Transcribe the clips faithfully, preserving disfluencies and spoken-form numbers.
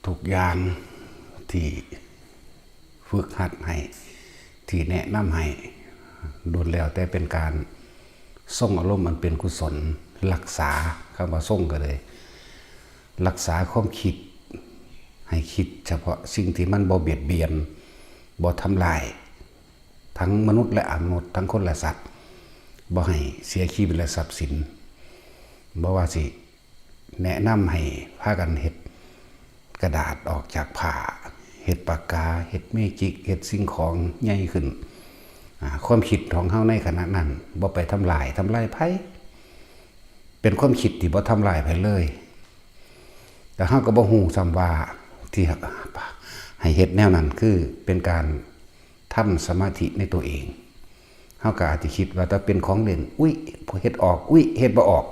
ทุกอย่างที่ฝึกหัดให้ ที่แนะนำให้ล้วนแล้วแต่เป็นการทรงอารมณ์อันเป็นกุศล รักษา คำว่าทรงก็เลย รักษาความคิด ให้คิดเฉพาะสิ่งที่มันบ่เบียดเบียน บ่ทำลาย ทั้งมนุษย์และอมนุษย์ ทั้งคนและสัตว์ บ่ให้เสียชีวิตและทรัพย์สิน บ่ว่าสิแนะนำให้พากันเฮ็ดกระดาษออกจากผ้า เฮ็ดปากกา เฮ็ดเมจิก เฮ็ดสิ่งของใหญ่ขึ้น อ่า ความคิดของเฮาในขณะนั้นบ่ไปทำลาย ทำลายไผ เป็นความคิดที่บ่ทำลายไผเลย แต่เฮาก็บ่ฮู้ซ้ำว่าที่ให้เฮ็ดแนวนั้นคือเป็นการทำสมาธิในตัวเอง เฮาก็อาจจะคิดว่าถ้าเป็นของเล่น อุ๊ย พอเฮ็ดออก อุ๊ย เฮ็ดบ่ออก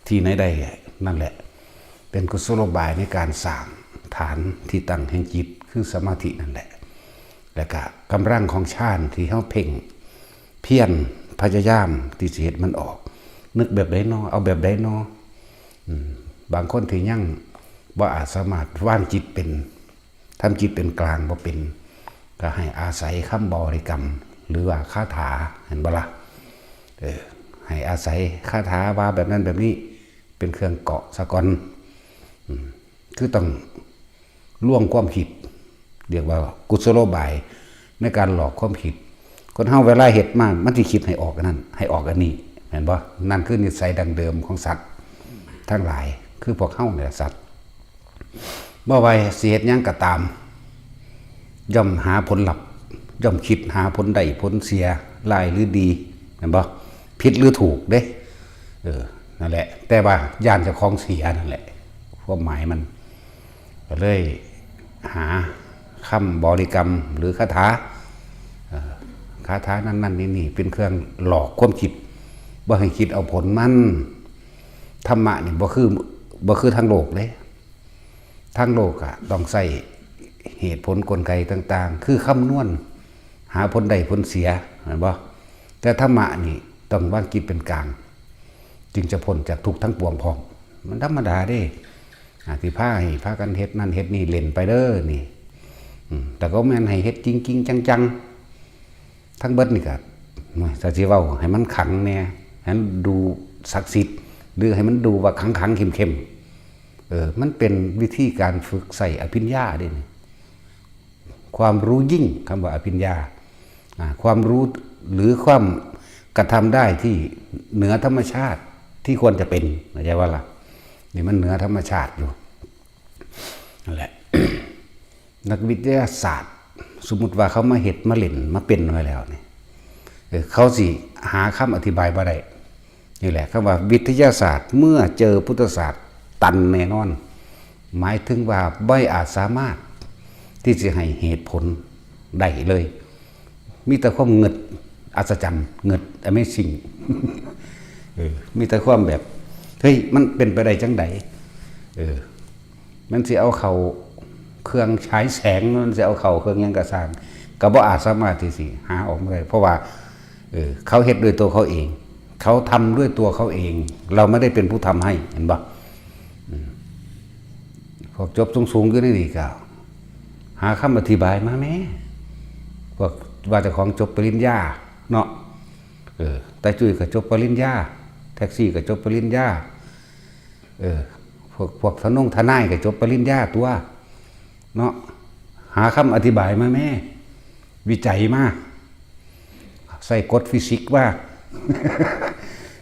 ที่ไหนได้ นั่นแหละ เป็นกุศโลบายในการสร้างฐานที่ตั้งแห่งจิต คือสมาธินั่นแหละ และก็กำลังของฌานที่เฮาเพ่ง เพียรพยายามที่สิเฮ็ดมันออก นึกแบบใดน้อ เอาแบบใดน้อ อืม บางคนที่ยังบ่อาจสามารถวางจิตเป็น ทำจิตเป็นกลางบ่เป็น ก็ให้อาศัยคำบริกรรม หรือว่าคาถา เห็นบ่ล่ะ เออ ให้อาศัยคาถาว่าแบบนั้นแบบนี้ เป็นเครื่องเกาะซะก่อน อืม คือต้องลวงความคิด เรียกว่ากุศโลบายในการหลอกความคิด คนเฮาเวลาเฮ็ดมา มันสิคิดให้ออกอันนั้น ให้ออกอันนี้ แม่นบ่ นั่นคือนิสัยดั้งเดิมของสัตว์ทั้งหลาย คือพวกเฮานี่แหละสัตว์ บ่ว่าสิเฮ็ดหยังก็ตาม ย่อมหาผลลัพธ์ ย่อมคิดหาผลได้ผลเสีย ร้ายหรือดี แม่นบ่ ผิดหรือถูกเด้ เออ นั่นแหละ แต่ว่าย้านเจ้าของเสียนั่นแหละ ความหมายมัน ก็เลยหาคำบริกรรมหรือคาถา เอ่อ คาถานั่นนั่นนี่นี่ เป็นเครื่องหลอกความคิด บ่ให้คิดเอาผลมัน ธรรมะนี่บ่คือ บ่คือทางโลกเด้ ทางโลกอะต้องใช้เหตุผลกลไกต่างๆ คือคำนวณ หาผลได้ผลเสีย แม่นบ่ แต่ธรรมะนี่ต้องวางจิตเป็นกลาง จึงจะพ้นจากทุกข์ทั้งปวงพร้อม มันธรรมดาเด้ อ่า ที่พาให้พากันเฮ็ดนั่นเฮ็ดนี่เล่นไปเด้อนี่ อืม แต่ก็แม่นให้เฮ็ดจริงๆ จังๆ ทั้งเบิดนี่ก็ โอ้ย ถ้าสิเว้าให้มันขลังแหน่ ให้มันดูศักดิ์สิทธิ์ หรือให้มันดูว่าขลังๆ เข้มๆ เออ มันเป็นวิธีการฝึกใช้อภิญญาเด้นี่ ความรู้ยิ่ง คำว่าอภิญญา อ่า ความรู้หรือความกระทำได้ที่เหนือธรรมชาติที่ควรจะเป็น เข้าใจว่าล่ะ นี่มันเหนือธรรมชาติอยู่ นั่นแหละ นักวิทยาศาสตร์ สมมุติว่าเขามาเฮ็ดมาเล่นมาเป็นไว้แล้วนี่ เออ เขาสิหาคำอธิบายบ่ได้ นี่แหละ คำว่าวิทยาศาสตร์เมื่อเจอพุทธศาสตร์ตันแน่นอน หมายถึงว่าบ่อาจสามารถที่จะให้เหตุผลได้เลย มีแต่ความเงิดอัศจรรย์ เงิด Amazing เออ มีแต่ความแบบ เฮ้ย มันเป็นไปได้จังใด เออ มันสิเอาเข้าเครื่องฉายแสง มันสิเอาเข้าเครื่องหยังก็ซ่าง ก็บ่อาจสามารถที่สิหาออกมาได้ เพราะว่า เออ เขาเฮ็ดด้วยตัวเขาเอง เขาทำด้วยตัวเขาเอง เราไม่ได้เป็นผู้ทำให้ เห็นบ่ อืม พวกจบสูงๆ อยู่ในนี่ก็ หาคำอธิบายมาแหม พวกว่าเจ้าของจบปริญญาเนาะ เออ ตาจุ้ยก็จบปริญญา แท็กซี่ก็จบปริญญา เออ พวก พวกทนงทนายก็จบปริญญาตั๊ว เนาะ หาคำอธิบายมาแหม วิจัยมา ใส่กฎฟิสิกส์มา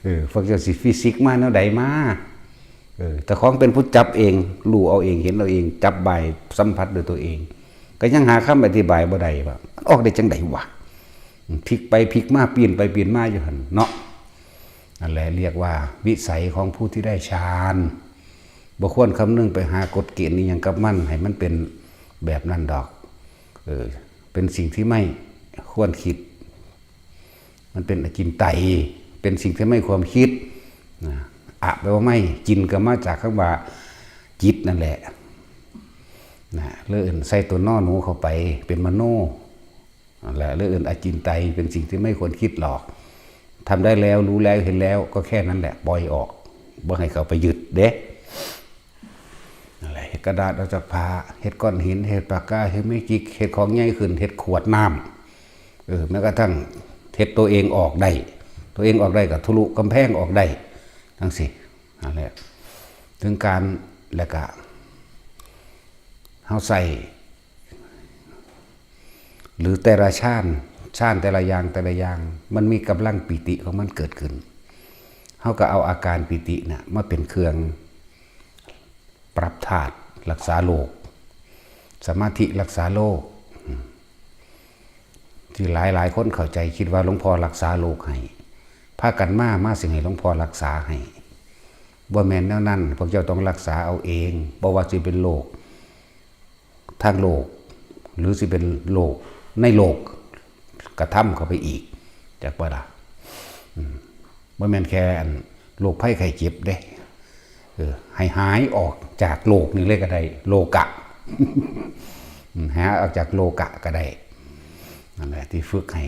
เออ พวกเจ้าสิฟิสิกส์มาแนวใดมา เออ เจ้าของเป็นผู้จับเอง รู้เอาเอง เห็นเอาเอง จับบ่ายสัมผัสด้วยตัวเอง ก็ยังหาคำอธิบายบ่ได้ว่า มันออกได้จังใดวะ พลิกไปพลิกมา ปีนไปปีนมาอยู่หั่นเนาะ นั่นแหละเรียกว่าวิสัยของผู้ที่ได้ฌาน บ่ควรคำนึงไปหากฎเกณฑ์อิหยังกับมัน ให้มันเป็นแบบนั้นดอก เออ เป็นสิ่งที่ไม่ควรคิด มันเป็นอจินไตย เป็นสิ่งที่ไม่ควรคิด นะ อะ แปลว่าไม่ จินก็มาจากคำว่าจิตนั่นแหละ นะ หรืออื่นใส่ตัวนอหนูเข้าไป เป็นมโน นั่นแหละ หรืออื่นอจินไตย เป็นสิ่งที่ไม่ควรคิดหรอก ทำได้แล้ว รู้แล้ว เห็นแล้ว ก็แค่นั้นแหละ ปล่อยออก บ่ให้เขาไปยึดเด้ นั่นแหละ เฮ็ดกระดาษออกจากผ้า เฮ็ดก้อนหิน เฮ็ดปากกา เฮ็ดเมจิก เฮ็ดของใหญ่ขึ้น เฮ็ดขวดน้ำ เออ แม้กระทั่งเฮ็ดตัวเองออกได้ ตัวเองออกได้ก็ทะลุกำแพงออกได้ จั่งซี้ นั่นแหละ ถึงการ แล้วก็ เฮาใส่ หรือแต่ละฌาน ฌานแต่ละอย่าง แต่ละอย่าง มันมีกำลังปีติของมันเกิดขึ้น เฮาก็เอาอาการปีติน่ะมาเป็นเครื่องปรับธาตุรักษาโรค สมาธิรักษาโรค อืม ที่หลายหลายคนเข้าใจคิดว่าหลวงพ่อรักษาโรคให้ พากันมา มาสิให้หลวงพ่อรักษาให้ บ่แม่นแนวนั้น พวกเจ้าต้องรักษาเอาเอง บ่ว่าสิเป็นโรคทางโลก หรือสิเป็นโรคในโลก กระทำเข้าไปอีก จักบ่ล่ะ อืม บ่แม่นแค่อันโรคภัยไข้เจ็บเด้ เออ ให้หายออกจากโรคนี้เลยก็ได้ โลกะ อืม หายออกจากโลกะก็ได้ นั่นแหละ ที่ฝึกให้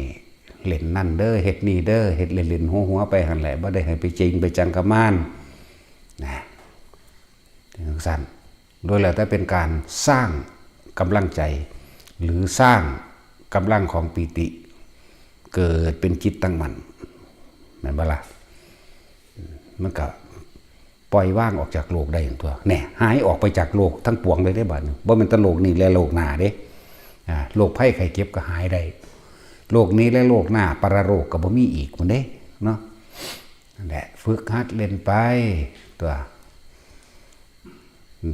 เล่นนั่นเด้อ เฮ็ดนี่เด้อ เฮ็ดเล่นๆ หัวๆ ไปหั่นแหละ บ่ได้ให้ไปจริงไปจังกับมัน นะ จั่งซั้น โดยแล้วแต่เป็นการสร้างกำลังใจ หรือสร้างกำลังของปีติ เกิดเป็นจิตตั้งมั่น แม่นบ่ล่ะ มันก็ปล่อยวางออกจากโลกได้อย่างตัว แน่ หายออกไปจากโลกทั้งปวงเลยเด้บัดนี้ บ่แม่นแต่โลกนี้และโลกหน้าเด้ อ่า โรคภัยไข้เจ็บก็หายได้ โลกนี้และโลกหน้า ปรโลกก็บ่มีอีกพุ้นเด้ เนาะ นั่นแหละ ฝึกหัดเล่นไป ตัว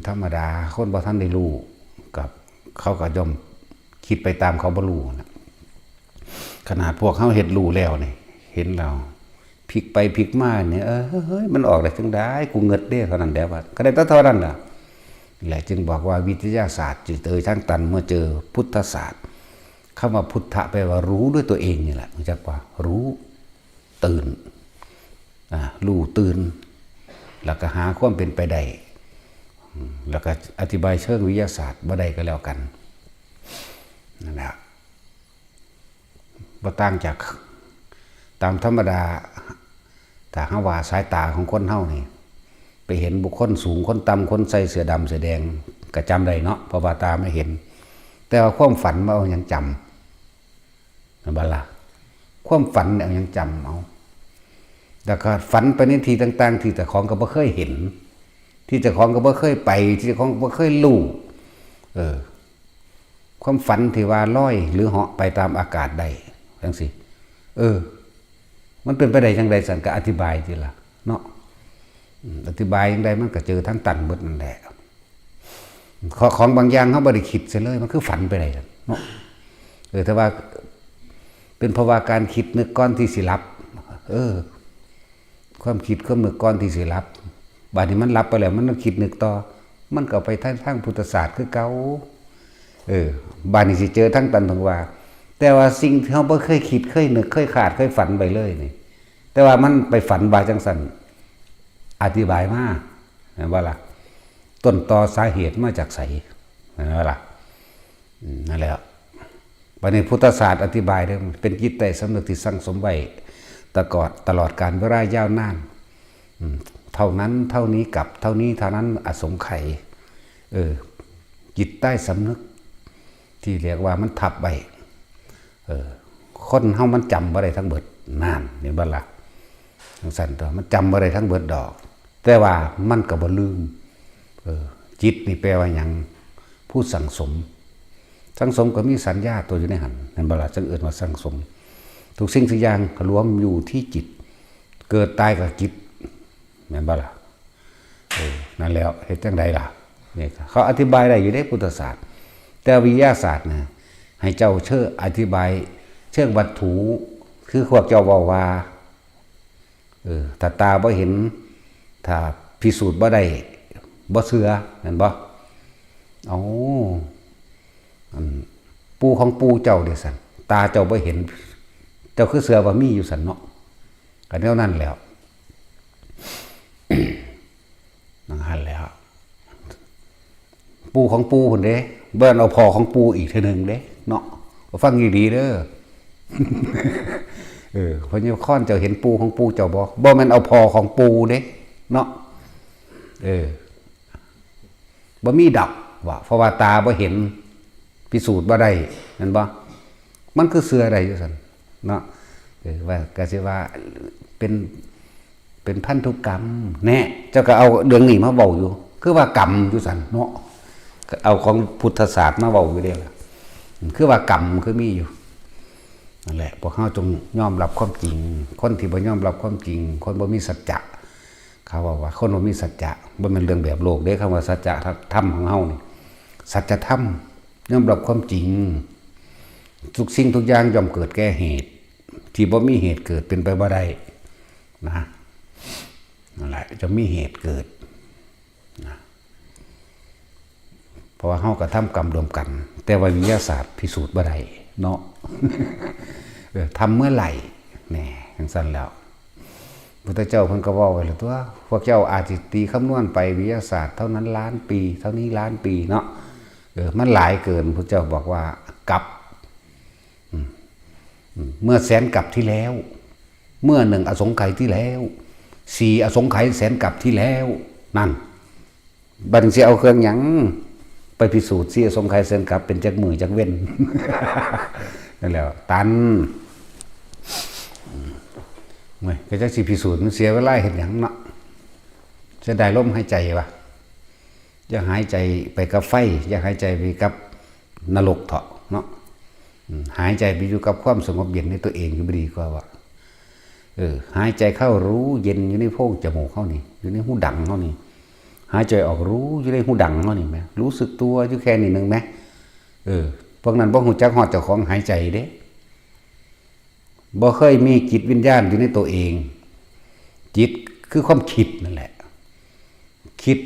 ธรรมดา คนบ่ทันได้รู้ กับเขาก็ย่อมคิดไปตามเขาบ่รู้น่ะ ขนาดพวกเฮาเฮ็ดรู้แล้วนี่ เห็นแล้ว พลิกไปพลิกมาเนี่ย เอ้ย มันออกได้จั่งใด กูเงิดเด้ เท่านั้นแหละว่า ก็ได้แต่เท่านั้นล่ะ และจึงบอกว่าวิทยาศาสตร์จะเจอทางตันเมื่อเจอพุทธศาสตร์ คำว่าพุทธะแปลว่ารู้ด้วยตัวเองนี่แหละ รู้จักว่า รู้ ตื่น อ่า รู้ตื่น แล้วก็หาความเป็นไปได้ อืม แล้วก็อธิบายเชิงวิทยาศาสตร์บ่ได้ก็แล้วกัน นั่นแหละ บ่ต่างจาก ตามธรรมดา ถ้าเฮาว่าสายตาของคนเฮานี่ ไปเห็นบุคคลสูง คนต่ำ คนใส่เสื้อดำเสื้อแดง ก็จำได้เนาะ เพราะว่าตาไม่เห็น แต่ว่าความฝันมาเอาหยังจำ แม่นบ่ล่ะ ความฝันเนี่ยเอาหยังจำเอา แล้วก็ฝันไปในที่ต่างๆ ที่เจ้าของก็บ่เคยเห็น ที่เจ้าของก็บ่เคยไป ที่เจ้าของก็บ่เคยรู้ เออ ความฝันที่ว่าลอยหรือเหาะไปตามอากาศได้ จั่งซี้ เออ มันเป็นไปได้จั่งใด ซั่นก็อธิบายติล่ะ เนาะ อืม อธิบายจั่งใด มันก็เจอทางตันเบิดนั่นแหละ ขอ- ของบางอย่างเฮาบ่ได้คิดเสียเลย มันคือฝันไปได้เนาะ เออ แต่ว่าเป็นเพราะว่าการคิดนึกก่อนที่สิหลับ เออ ความคิดความนึกก่อนที่สิหลับ บัดนี้มันหลับไปแล้ว มันต้องคิดนึกต่อ มันก็ไปทาง ทางพุทธศาสตร์คือเก่า เออ บัดนี้สิเจอทางตันเพิ่นว่า แต่ว่าสิ่งที่เฮาบ่เคยคิด เคยนึก เคยคาด เคยฝันไปเลยนี่ แต่ว่ามันไปฝันว่าจั่งซั่น อธิบายมา แม่นบ่ล่ะ ต้นตอสาเหตุมาจากไส แม่นบ่ล่ะ อืม นั่นแหละ บัดนี้พุทธศาสตร์อธิบายเด้อ เป็นจิตใต้สำนึกที่สั่งสมไว้ตะกอด ตลอดกาลเวลายาวนาน อืม เท่านั้นเท่านี้กับเท่านี้เท่านั้นอสงไขย เออ จิตใต้สำนึก ที่เรียกว่ามันทับไว้ เออ คนเฮามันจำบ่ได้ทั้งเบิด นั่น เห็นบ่ล่ะ จั่งซั่นตัว มันจำบ่ได้ทั้งเบิดดอก แต่ว่ามันก็บ่ลืม เออ จิตนี่แปลว่าหยัง ผู้สั่งสม สั่งสมก็มีสัญญาตัวอยู่ในหั่น เห็นบ่ล่ะ จั่งเอิ้นว่าสั่งสม ทุกสิ่งทุกอย่างก็รวมอยู่ที่จิต เกิดตายก็จิต แม่นบ่ล่ะ เออ นั่นแหล้ว เฮ็ดจั่งใดล่ะ นี่เขาอธิบายได้อยู่เด้ พุทธศาสตร์ แต่วิทยาศาสตร์นะ ให้เจ้าเชิงอธิบายเชิงวัตถุ คือพวกเจ้าเว้าว่า เออ ถ้าตาบ่เห็น ถ้าพิสูจน์บ่ได้ บ่เชื่อ แม่นบ่ เอ้า อัน ปู่ของปู่เจ้าเด้ซั่น ตาเจ้าบ่เห็น เจ้าคือเชื่อว่ามีอยู่ซั่นเนาะ ก็แนวนั้นแหล้ว นั่นหั่นแหล้ว ปู่ของปู่พุ้นเด้ บ่แม่นเอาพ่อของปู่อีกเทื่อหนึ่งเด้ เนาะ ฟังดีๆ เด้อ เออ พญาคอนเจ้าเห็นปู่ของปู่เจ้าบ่ บ่แม่นเอาพ่อของปู่เด้ เนาะ เออ บ่มีดอกว่า เพราะว่าตาบ่เห็น พิสูจน์บ่ได้ แม่นบ่ มันคือเชื่อได้อยู่ซั่นเนาะ เออ ว่า ก็สิว่าเป็น เป็นพันธุกรรม แน่ เจ้าก็เอาเรื่องนี้มาเว้าอยู่ คือว่ากรรมอยู่ซั่นเนาะ ก็เอาของพุทธศาสตร์มาเว้าอยู่เด้ล่ะ คือว่ากรรมคือมีอยู่ นั่นแหละ พวกเฮาจงยอมรับความจริง คนที่บ่ยอมรับความจริง คนบ่มีสัจจะ เขาเว้าว่าคนบ่มีสัจจะ บ่แม่นเรื่องแบบโลกเด้ คำว่าสัจจะธรรมของเฮานี่ สัจธรรม ยอมรับความจริง ทุกสิ่งทุกอย่างย่อมเกิดแก่เหตุ ที่บ่มีเหตุเกิดเป็นไปบ่ได้นะ นั่นแหละ จะมีเหตุเกิดนะ เพราะว่าเฮากระทำกรรมร่วมกัน แต่ว่าวิทยาศาสตร์พิสูจน์บ่ได้เนาะ เออ ทำเมื่อไหร่ แน่ จั่งซั่นแล้ว พุทธเจ้าเพิ่นก็เว้าไว้แล้วตัว พวกเจ้าอาจสิตีคำนวณไปวิทยาศาสตร์เท่านั้นล้านปี เท่านี้ล้านปีเนาะ เออ มันหลายเกิน พุทธเจ้าบอกว่ากัป อืม อืม เมื่อแสนกัปที่แล้ว เมื่อหนึ่งอสงไขยที่แล้ว สี่อสงไขยแสนกัปที่แล้ว นั่น บัดนี้สิเอาเครื่องหยังไปพิสูจน์ สี่อสงไขยแสนกัปเป็นจักมื้อจักเว็น นั่นแหละ ตัน อืม เว้ย ก็จักสิพิสูจน์ มันเสียเวลาเฮ็ดหยังเนาะ เสียดายลมหายใจวะ อย่าหายใจไปกับไฟ อย่าหายใจไปกับนรกเถาะเนาะ อืม หายใจไปอยู่กับความสงบเย็นในตัวเองอยู่บ่ดีกว่าบ่ เออ หายใจเข้ารู้เย็นอยู่ในโพรงจมูกเฮานี่ อยู่ในหูดังเฮานี่ หายใจออกรู้อยู่ในหูดังเฮานี่แหม รู้สึกตัวอยู่แค่นี้หนึ่งแหม เออ พวกนั้นบ่ฮู้จักฮอดเจ้าของหายใจเด้ บ่เคยมีจิตวิญญาณอยู่ในตัวเอง จิตคือความคิดนั่นแหละ คิด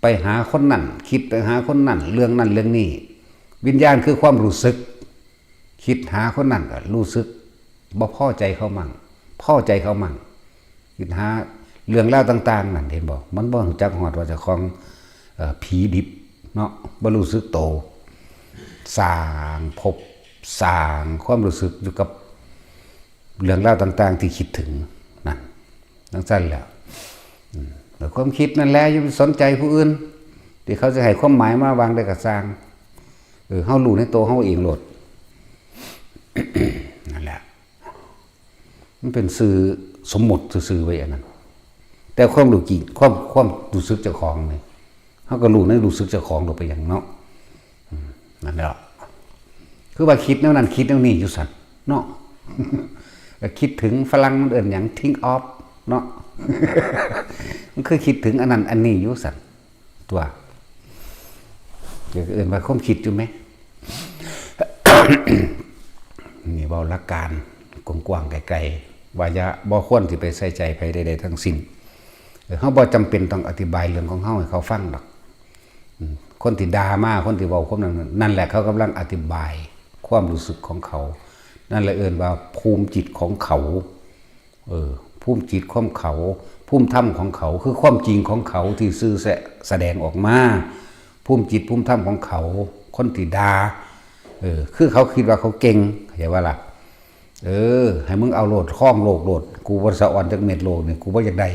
ไปหาคนนั้น คิดไปหาคนนั้น เรื่องนั้นเรื่องนี้ วิญญาณคือความรู้สึก คิดหาคนนั้นก็รู้สึก บ่พอใจเขามั่ง พอใจเขามั่ง คิดหาเรื่องราวต่างๆ นั่น เห็นบ่ มันบ่รู้จักฮอดว่าเจ้าของ เอ่อ ผีดิบเนาะ บ่รู้สึกโต สร้างภพ สร้างความรู้สึกอยู่กับเรื่องราวต่างๆ ที่คิดถึงนั่น จั่งซั่นแหละ อืม แล้วความคิดนั่นแหละ อย่าไปสนใจผู้อื่น ที่เขาจะให้ความหมายมาว่าจั่งใดก็ซ่าง เออ เฮารู้ในตัวเฮาเองโลด นั่นแหละ มันเป็นชื่อสมมุติซื่อๆ ไว้อันนั้น แต่ความรู้จริง ความ ความรู้สึกเจ้าของนี่ เฮาก็รู้ในรู้สึกเจ้าของโลด ไปหยังเนาะ อืม นั่นแหละ คือว่าคิดแนวนั้น คิดแนวนี้อยู่ซั่นเนาะ คิดถึง ฝรั่งมันเอิ้นหยัง think of เนาะ มันคือคิดถึงอันนั้นอันนี้อยู่ซั่น ตัว เดี๋ยวเอิ้นว่าความคิดอยู่แหม นี่เว้าหลักการกว้างๆ ไกลๆ ว่าอย่า บ่ควรสิไปใส่ใจไผใดๆ ทั้งสิ้น เออ เฮาบ่จำเป็นต้องอธิบายเรื่องของเฮาให้เขาฟังดอก อืม คนที่ด่ามา คนที่เว้าความนั้น นั่นแหละเขากำลังอธิบายความรู้สึกของเขา นั่นแหละเอิ้นว่าภูมิจิตของเขา เออ ภูมิจิตของเขา ภูมิธรรมของเขา คือความจริงของเขาที่ซื่อแสะ แสดงออกมา ภูมิจิตภูมิธรรมของเขา คนที่ด่า เออ คือเขาคิดว่าเขาเก่ง เข้าใจบ่ล่ะ เออ ให้มึงเอาโลด ครองโลกโลด กูบ่สะออนจักเม็ด โลกนี่ กูบ่อยากได้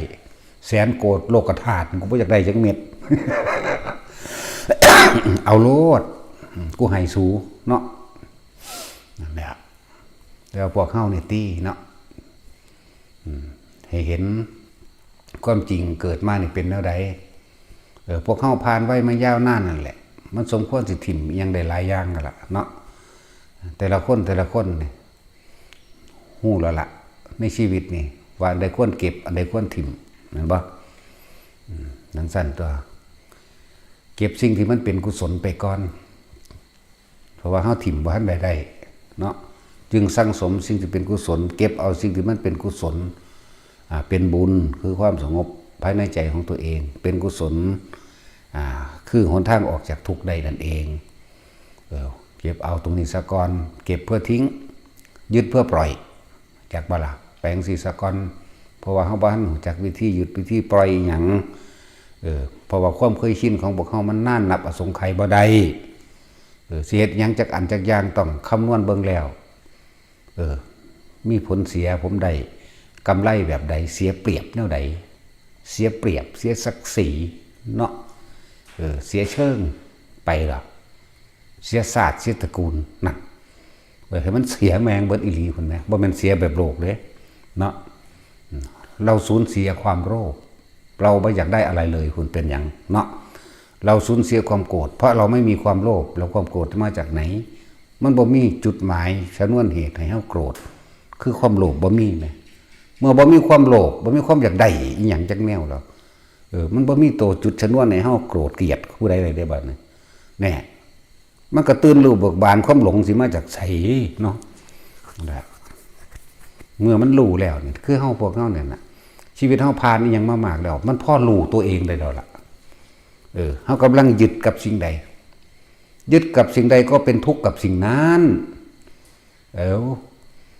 แสนโกดโลกธาตุ กูบ่อยากได้จักเม็ด เอาโลด กูให้สูเนาะ นั่นแหละ แล้วพวกเฮานี่ติเนาะ อืม ให้เห็นความจริงเกิดมานี่เป็นแนวใด เออ พวกเฮาผ่านวัยมายาวนานนั่นแหละ มันสมควรสิถิ่มอิหยังได้หลายอย่างนั่นล่ะเนาะ แต่ละคน แต่ละคนนี่ ฮู้แล้วล่ะ ในชีวิตนี่ ว่าอันใดควรเก็บ อันใดควรถิ่ม แม่นบ่ อืม จั่งซั่นตัว เก็บสิ่งที่มันเป็นกุศลไปก่อน เพราะว่าเฮาถิ่มบ่ทันได้ได้เนาะ จึงสั่งสมสิ่งที่เป็นกุศล เก็บเอาสิ่งที่มันเป็นกุศล อ่า เป็นบุญ คือความสงบภายในใจของตัวเอง เป็นกุศล อ่า คือหนทางออกจากทุกข์ได้นั่นเอง เออ เก็บเอาตรงนี้ซะก่อน เก็บเพื่อทิ้ง ยึดเพื่อปล่อย จักบ่ล่ะ ไปจั่งซี้ซะก่อน เพราะว่าเฮาบ่ทันรู้จักวิธียึดวิธีปล่อยอิหยัง เออ เพราะว่าความเคยชินของพวกเฮามันนานนับอสงไขยบ่ได้ เออ สิเฮ็ดหยังจักอันจักอย่างต้องคำนวณเบิ่งแล้ว เออ มีผลเสียผมได้กำไรแบบใด เสียเปรียบแนวใด เสียเปรียบ เสียศักดิ์ศรีเนาะ เอ เออ เสียเชิงไปหรอก เสียชาติเสียตระกูลนั่น เออ ให้มันเสียแมงเบิดอีหลีพุ่นแหม บ่แม่นเสียแบบโลกเด้ เนาะ อืม เราสูญเสียความโลภ เราบ่อยากได้อะไรเลย คุณเป็นหยัง เนาะ เราสูญเสียความโกรธ เพราะเราไม่มีความโลภ แล้วความโกรธมาจากไหน มันบ่มีจุดหมายชนวนเหตุให้เฮาโกรธ คือความโลภบ่มีแหม เมื่อบ่มีความโลภ บ่มีความอยากได้อิหยังจักแนวแล้ว เออ มันบ่มีตัวจุดชนวนให้เฮาโกรธเกลียดผู้ใดเลยเด้บัดนี้ แน่ มันก็ตื่นรู้เบิกบาน ความหลงสิมาจากไสเนาะ นั่นแหละ เมื่อมันรู้แล้วนี่ คือเฮาพวกเฮาเนี่ยนะ ชีวิตเฮาผ่านอิหยังมามากแล้ว มันพอรู้ตัวเองได้แล้วล่ะ เออ เฮากำลังยึดกับสิ่งใด ยึดกับสิ่งใดก็เป็นทุกข์กับสิ่งนั้น เอ้า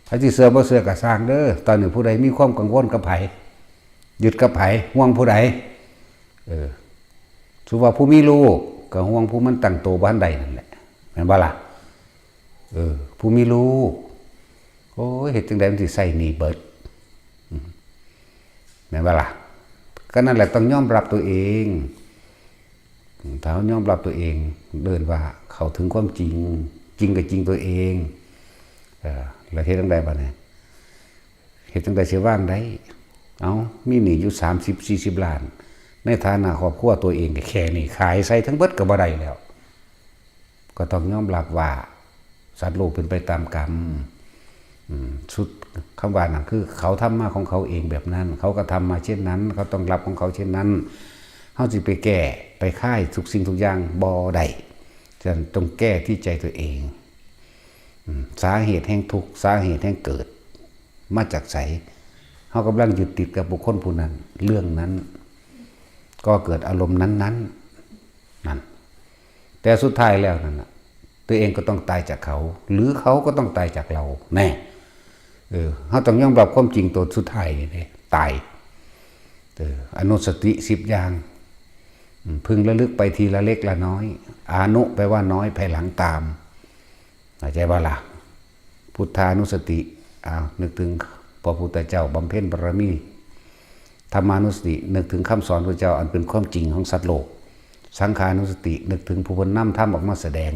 ไผสิเชื่อบ่เชื่อก็ซ่างเด้อ ตอนนี้ผู้ใดมีความกังวลกับไผ ยึดกับไผ ห่วงผู้ใด เออ สมมุติว่าผู้มีลูก ก็ห่วงผู้มันตั้งโตบ่ทันได้นั่นแหละ แม่นบ่ล่ะ เออ ผู้มีลูก โอ้ย เฮ็ดจั่งใดมันสิใช้หนี้เบิด อืม แม่นบ่ล่ะ ก็นั่นแหละ ต้องยอมรับตัวเอง ถ้าเฮายอมรับตัวเอง เอิ้นว่าเข้าถึงความจริง จริงก็จริงตัวเอง เออ แล้วเฮ็ดจั่งใดบัดนี้ เฮ็ดจั่งใดสิวางได้ เอ้า มีหนี้อยู่สามสิบสี่สิบล้าน ในฐานะครอบครัวตัวเองก็แค่นี้ ขายใส่ทั้งเบิดก็บ่ได้แล้ว ก็ต้องยอมรับว่าสัตว์โลกเป็นไปตามกรรม อืม สุด คำว่านั่นคือเขาทำมาของเขาเองแบบนั้น เขาก็ทำมาเช่นนั้น เขาต้องรับของเขาเช่นนั้น เฮาสิไปแก้ ไปคายทุกสิ่งทุกอย่างบ่ได้ ฉะนั้นต้องแก้ที่ใจตัวเอง อืม สาเหตุแห่งทุกข์ สาเหตุแห่งเกิด มาจากไส เฮากำลังยึดติดกับบุคคลผู้นั้น เรื่องนั้น ก็เกิดอารมณ์นั้นๆ นั่น แต่สุดท้ายแล้วนั่นน่ะ ตัวเองก็ต้องตายจากเขา หรือเขาก็ต้องตายจากเรา แน่ เออ เฮาต้องยอมรับความจริงตัวสุดท้ายนี่เด้ ตาย เออ อนุสติสิบอย่าง อืม พึงระลึกไปทีละเล็กละน้อย อนุ แปลว่าน้อย ภายหลังตาม เข้าใจบ่ล่ะ พุทธานุสติ อ้าว นึกถึงพระพุทธเจ้าบำเพ็ญบารมี ธรรมานุสติ นึกถึงคำสอนพระเจ้าอันเป็นความจริงของสัตว์โลก สังขานุสติ นึกถึงผู้เพิ่นนำธรรมออกมาแสดง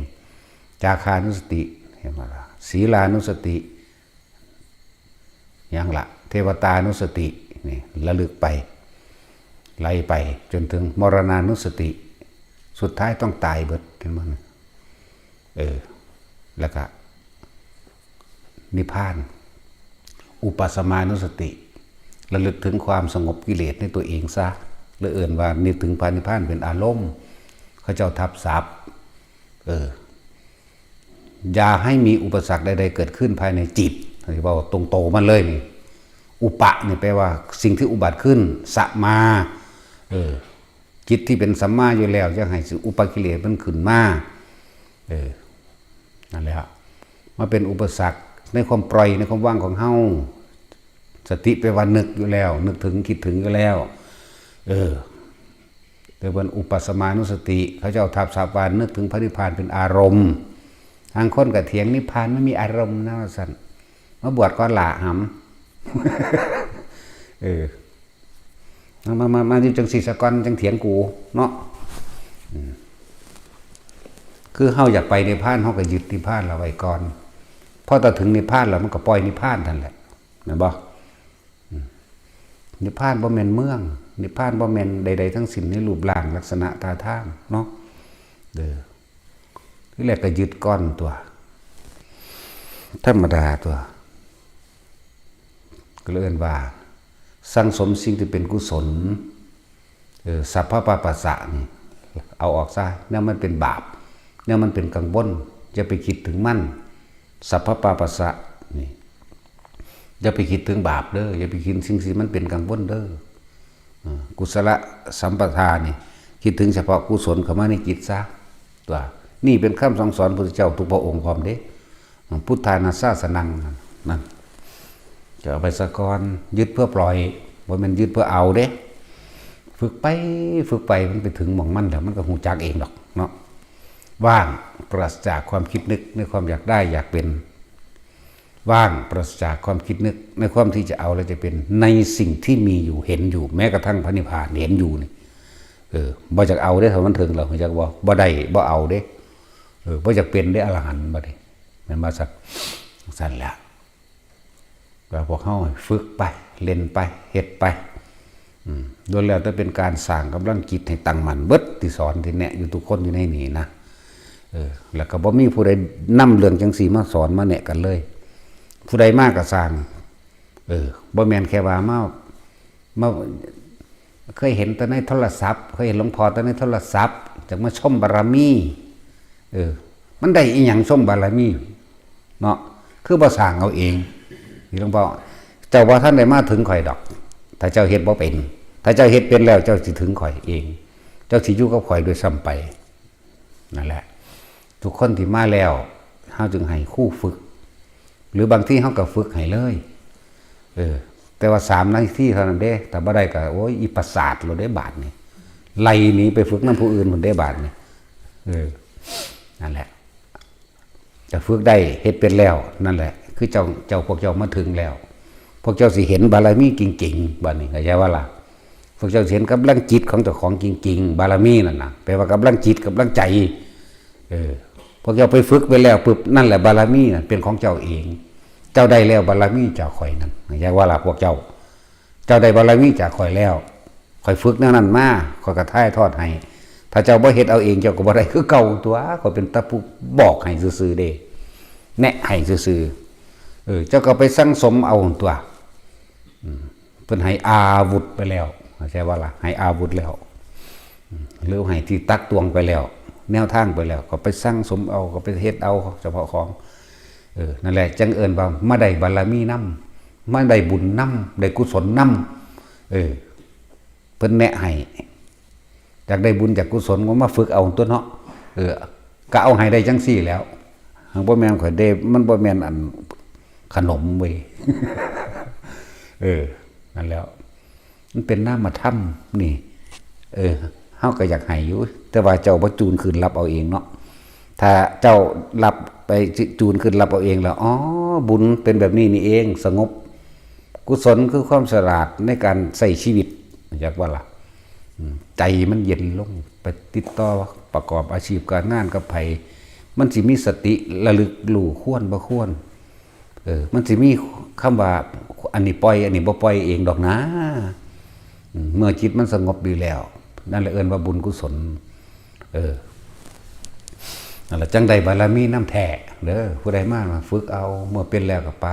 จาคานุสติ เห็นบ่ล่ะ ศีลานุสติ หยังละ เทวตานุสติ นี่ ระลึกไป ไล่ไป จนถึงมรณานุสติ สุดท้ายต้องตายเบิด เห็นบ่นี่ เออ แล้วก็ นิพพาน อุปัสสมานุสติ ระลึกถึงความสงบกิเลสในตัวเองซะ หรือเอิ้นว่านึกถึงพระนิพพานเป็นอารมณ์ เขาเจ้าทับศัพท์ เออ อย่าให้มีอุปสรรคใดๆเกิดขึ้นภายในจิต เว้าตรงโตมันเลยนี่ อุปะนี่แปลว่าสิ่งที่อุบัติขึ้น สมา เออ จิตที่เป็นสัมมาอยู่แล้ว อย่าให้อุปกิเลสมันขึ้นมา เออ นั่นแหละ มาเป็นอุปสรรคในความปล่อย ในความว่างของเฮา สติแปลว่านึกอยู่แล้ว นึกถึง คิดถึงอยู่แล้ว เออ แต่เป็นอุปัสสมานุสติ เขาเจ้าทับศัพท์ว่านึกถึงพระนิพพานเป็นอารมณ์ ทางคนก็เถียง นิพพานไม่มีอารมณ์นะ ว่าซั่น มาบวชก่อนล่ะหำ เออ มา มา มา มาอยู่จังซี่ซะก่อน จังเถียงกู เนาะ อืม คือเฮาอยากไปนิพพาน เฮาก็ยึดนิพพานเราไว้ก่อน พอแต่ถึงนิพพานแล้วมันก็ปล่อยนิพพานนั่นแหละ แม่นบ่ อืม นิพพานบ่แม่นเมือง นิพพานบ่แม่นใดๆทั้งสิ้นในรูปร่างลักษณะท่าทาง เนาะ เด้อ ทีแรกก็ยึดก่อนตัว ธรรมดาตัว ก็เลยเอิ้นว่า สั่งสมสิ่งที่เป็นกุศล เออ สัพพะปาปัสสะนี่ เอาออกซะ แนวมันเป็นบาป แนวมันเป็นกังวล อย่าไปคิดถึงมัน สัพพะปาปัสสะนี่ อย่าไปคิดถึงบาปเด้อ อย่าไปคิดสิ่งที่มันเป็นกังวลเด้อ อ่า กุศลสัมปทานี่ คิดถึงเฉพาะกุศลเข้ามาในจิตซะ ตัว นี่เป็นคำสั่งสอนพุทธเจ้าทุกพระองค์พร้อมเด้ พุทธานาสาสนัง นั่น จะเอาไปสะก่อน ยึดเพื่อปล่อย บ่แม่นยึดเพื่อเอาเด้ ฝึกไป ฝึกไป มันไปถึงหม่องมันแล้ว มันก็ฮู้จักเองดอกเนาะ ว่าง ปราศจากความคิดนึกในความอยากได้อยากเป็น ว่าง ปราศจากความคิดนึกในความที่จะเอาและจะเป็น ในสิ่งที่มีอยู่ เห็นอยู่ แม้กระทั่งพระนิพพานเห็นอยู่นี่ ออ บ่อยากเอาเด้ ถ้ามันถึงแล้ว อยากบ่ บ่ได้ บ่เอาเด้ เออ บ่อยากเป็นเด้ อรหันต์บัดนี้ แม่นบ่ซั่น ซั่นแหละ ว่าพวกเฮาฝึกไป เล่นไป เฮ็ดไป อืม ล้วนแล้วแต่เป็นการสร้างกำลังจิตให้ตั้งมั่นเบิด ที่สอน ที่แนะอยู่ทุกคนอยู่ในนี้นะ เออ แล้วก็บ่มีผู้ใดนำเรื่องจังซี่มาสอนมาแนะกันเลย ผู้ใดมาก็สร้าง เออ บ่แม่นแค่ว่ามา มา เคยเห็นแต่ในโทรศัพท์ เคยเห็นหลวงพ่อแต่ในโทรศัพท์ จักมาชมบารมี เออ มันได้อีหยังชมบารมี เนาะ คือบ่สร้างเอาเอง นี่หลวงพ่อ เจ้าบ่ทันได้มาถึงข้อยดอก ถ้าเจ้าเฮ็ดบ่เป็น ถ้าเจ้าเฮ็ดเป็นแล้ว เจ้าสิถึงข้อยเอง เจ้าสิอยู่กับข้อยด้วยซ้ำไป นั่นแหละ ทุกคนที่มาแล้ว เฮาจึงให้ครูฝึก หรือบางทีเฮาก็ฝึกให้เลย เออ แต่ว่าสามนาทีเท่านั้นเด้ ถ้าบ่ได้ก็ โอ้ย อีประสาทโลดเด้บาดนี่ ไล่หนีไปฝึกนำผู้อื่นพุ้นเด้บาดนี่ เออ นั่นแหละ จะฝึกได้ เฮ็ดเป็นแล้ว นั่นแหละ คือเจ้า เจ้า พวกเจ้ามาถึงแล้ว พวกเจ้าสิเห็นบารมีจริงๆ บัดนี้ เข้าใจบ่ล่ะ พวกเจ้าสิเห็นกำลังจิตของเจ้าของจริงๆ บารมีนั่นน่ะ แปลว่ากำลังจิต กำลังใจ เออ พวกเจ้าไปฝึกไปแล้วปุ๊บ นั่นแหละบารมีนั่นเป็นของเจ้าเอง เจ้าได้แล้วบารมีจากข้อยนั่น เข้าใจบ่ล่ะ พวกเจ้า เจ้าได้บารมีจากข้อยแล้ว ข้อยฝึกแนวนั้นมา ข้อยก็ถ่ายทอดให้ ถ้าเจ้าบ่เฮ็ดเอาเอง เจ้าก็บ่ได้คือเก่าตั๊ว ข้อยเป็นแต่ผู้บอกให้ซื่อๆ เด้ แนะให้ซื่อๆ เออ เจ้าก็ไปสั่งสมเอาตั๊ว อืม เพิ่นให้อาวุธไปแล้ว เข้าใจบ่ล่ะ ให้อาวุธแล้ว อืม หรือให้ที่ตักตวงไปแล้ว แนวทางไปแล้ว ก็ไปสั่งสมเอา ก็ไปเฮ็ดเอาเฉพาะของ เออ นั่นแหละ จั่งเอิ้นว่ามาได้บารมีนำ มาได้บุญนำ ได้กุศลนำ เออ เพิ่นแนะให้ อยากได้บุญจากกุศลก็มาฝึกเอาตั๊วเนาะ เออ ก็เอาให้ได้จั่งซี่แหล้ว หากบ่แม่นข้อยเด้ มันบ่แม่นอันขนมเว้ย เออ นั่นแหล้ว มันเป็นนามธรรมนี่ เออ เฮาก็อยากให้อยู่ แต่ว่าเจ้าบ่จูนคืนรับเอาเองเนาะ ถ้าเจ้ารับไปจูนคืนรับเอาเองแล้ว อ๋อ บุญเป็นแบบนี้นี่เอง สงบ กุศลคือความฉลาดในการใช้ชีวิต จักบ่ล่ะ อืม ใจมันเย็นลง ไปติดต่อประกอบอาชีพการงานกับไผ มันสิมีสติระลึกรู้ควรบ่ควร เออ มันสิมีคำว่า อันนี้ปล่อย อันนี้บ่ปล่อยเองดอกนะ อืม เมื่อจิตมันสงบดีแล้ว นั่นแหละเอิ้นว่าบุญกุศล เออ นั่นแหละจั่งได้บารมีนำแท้เด้อ ผู้ใดมาฝึกเอา เมื่อเป็นแล้วก็ไป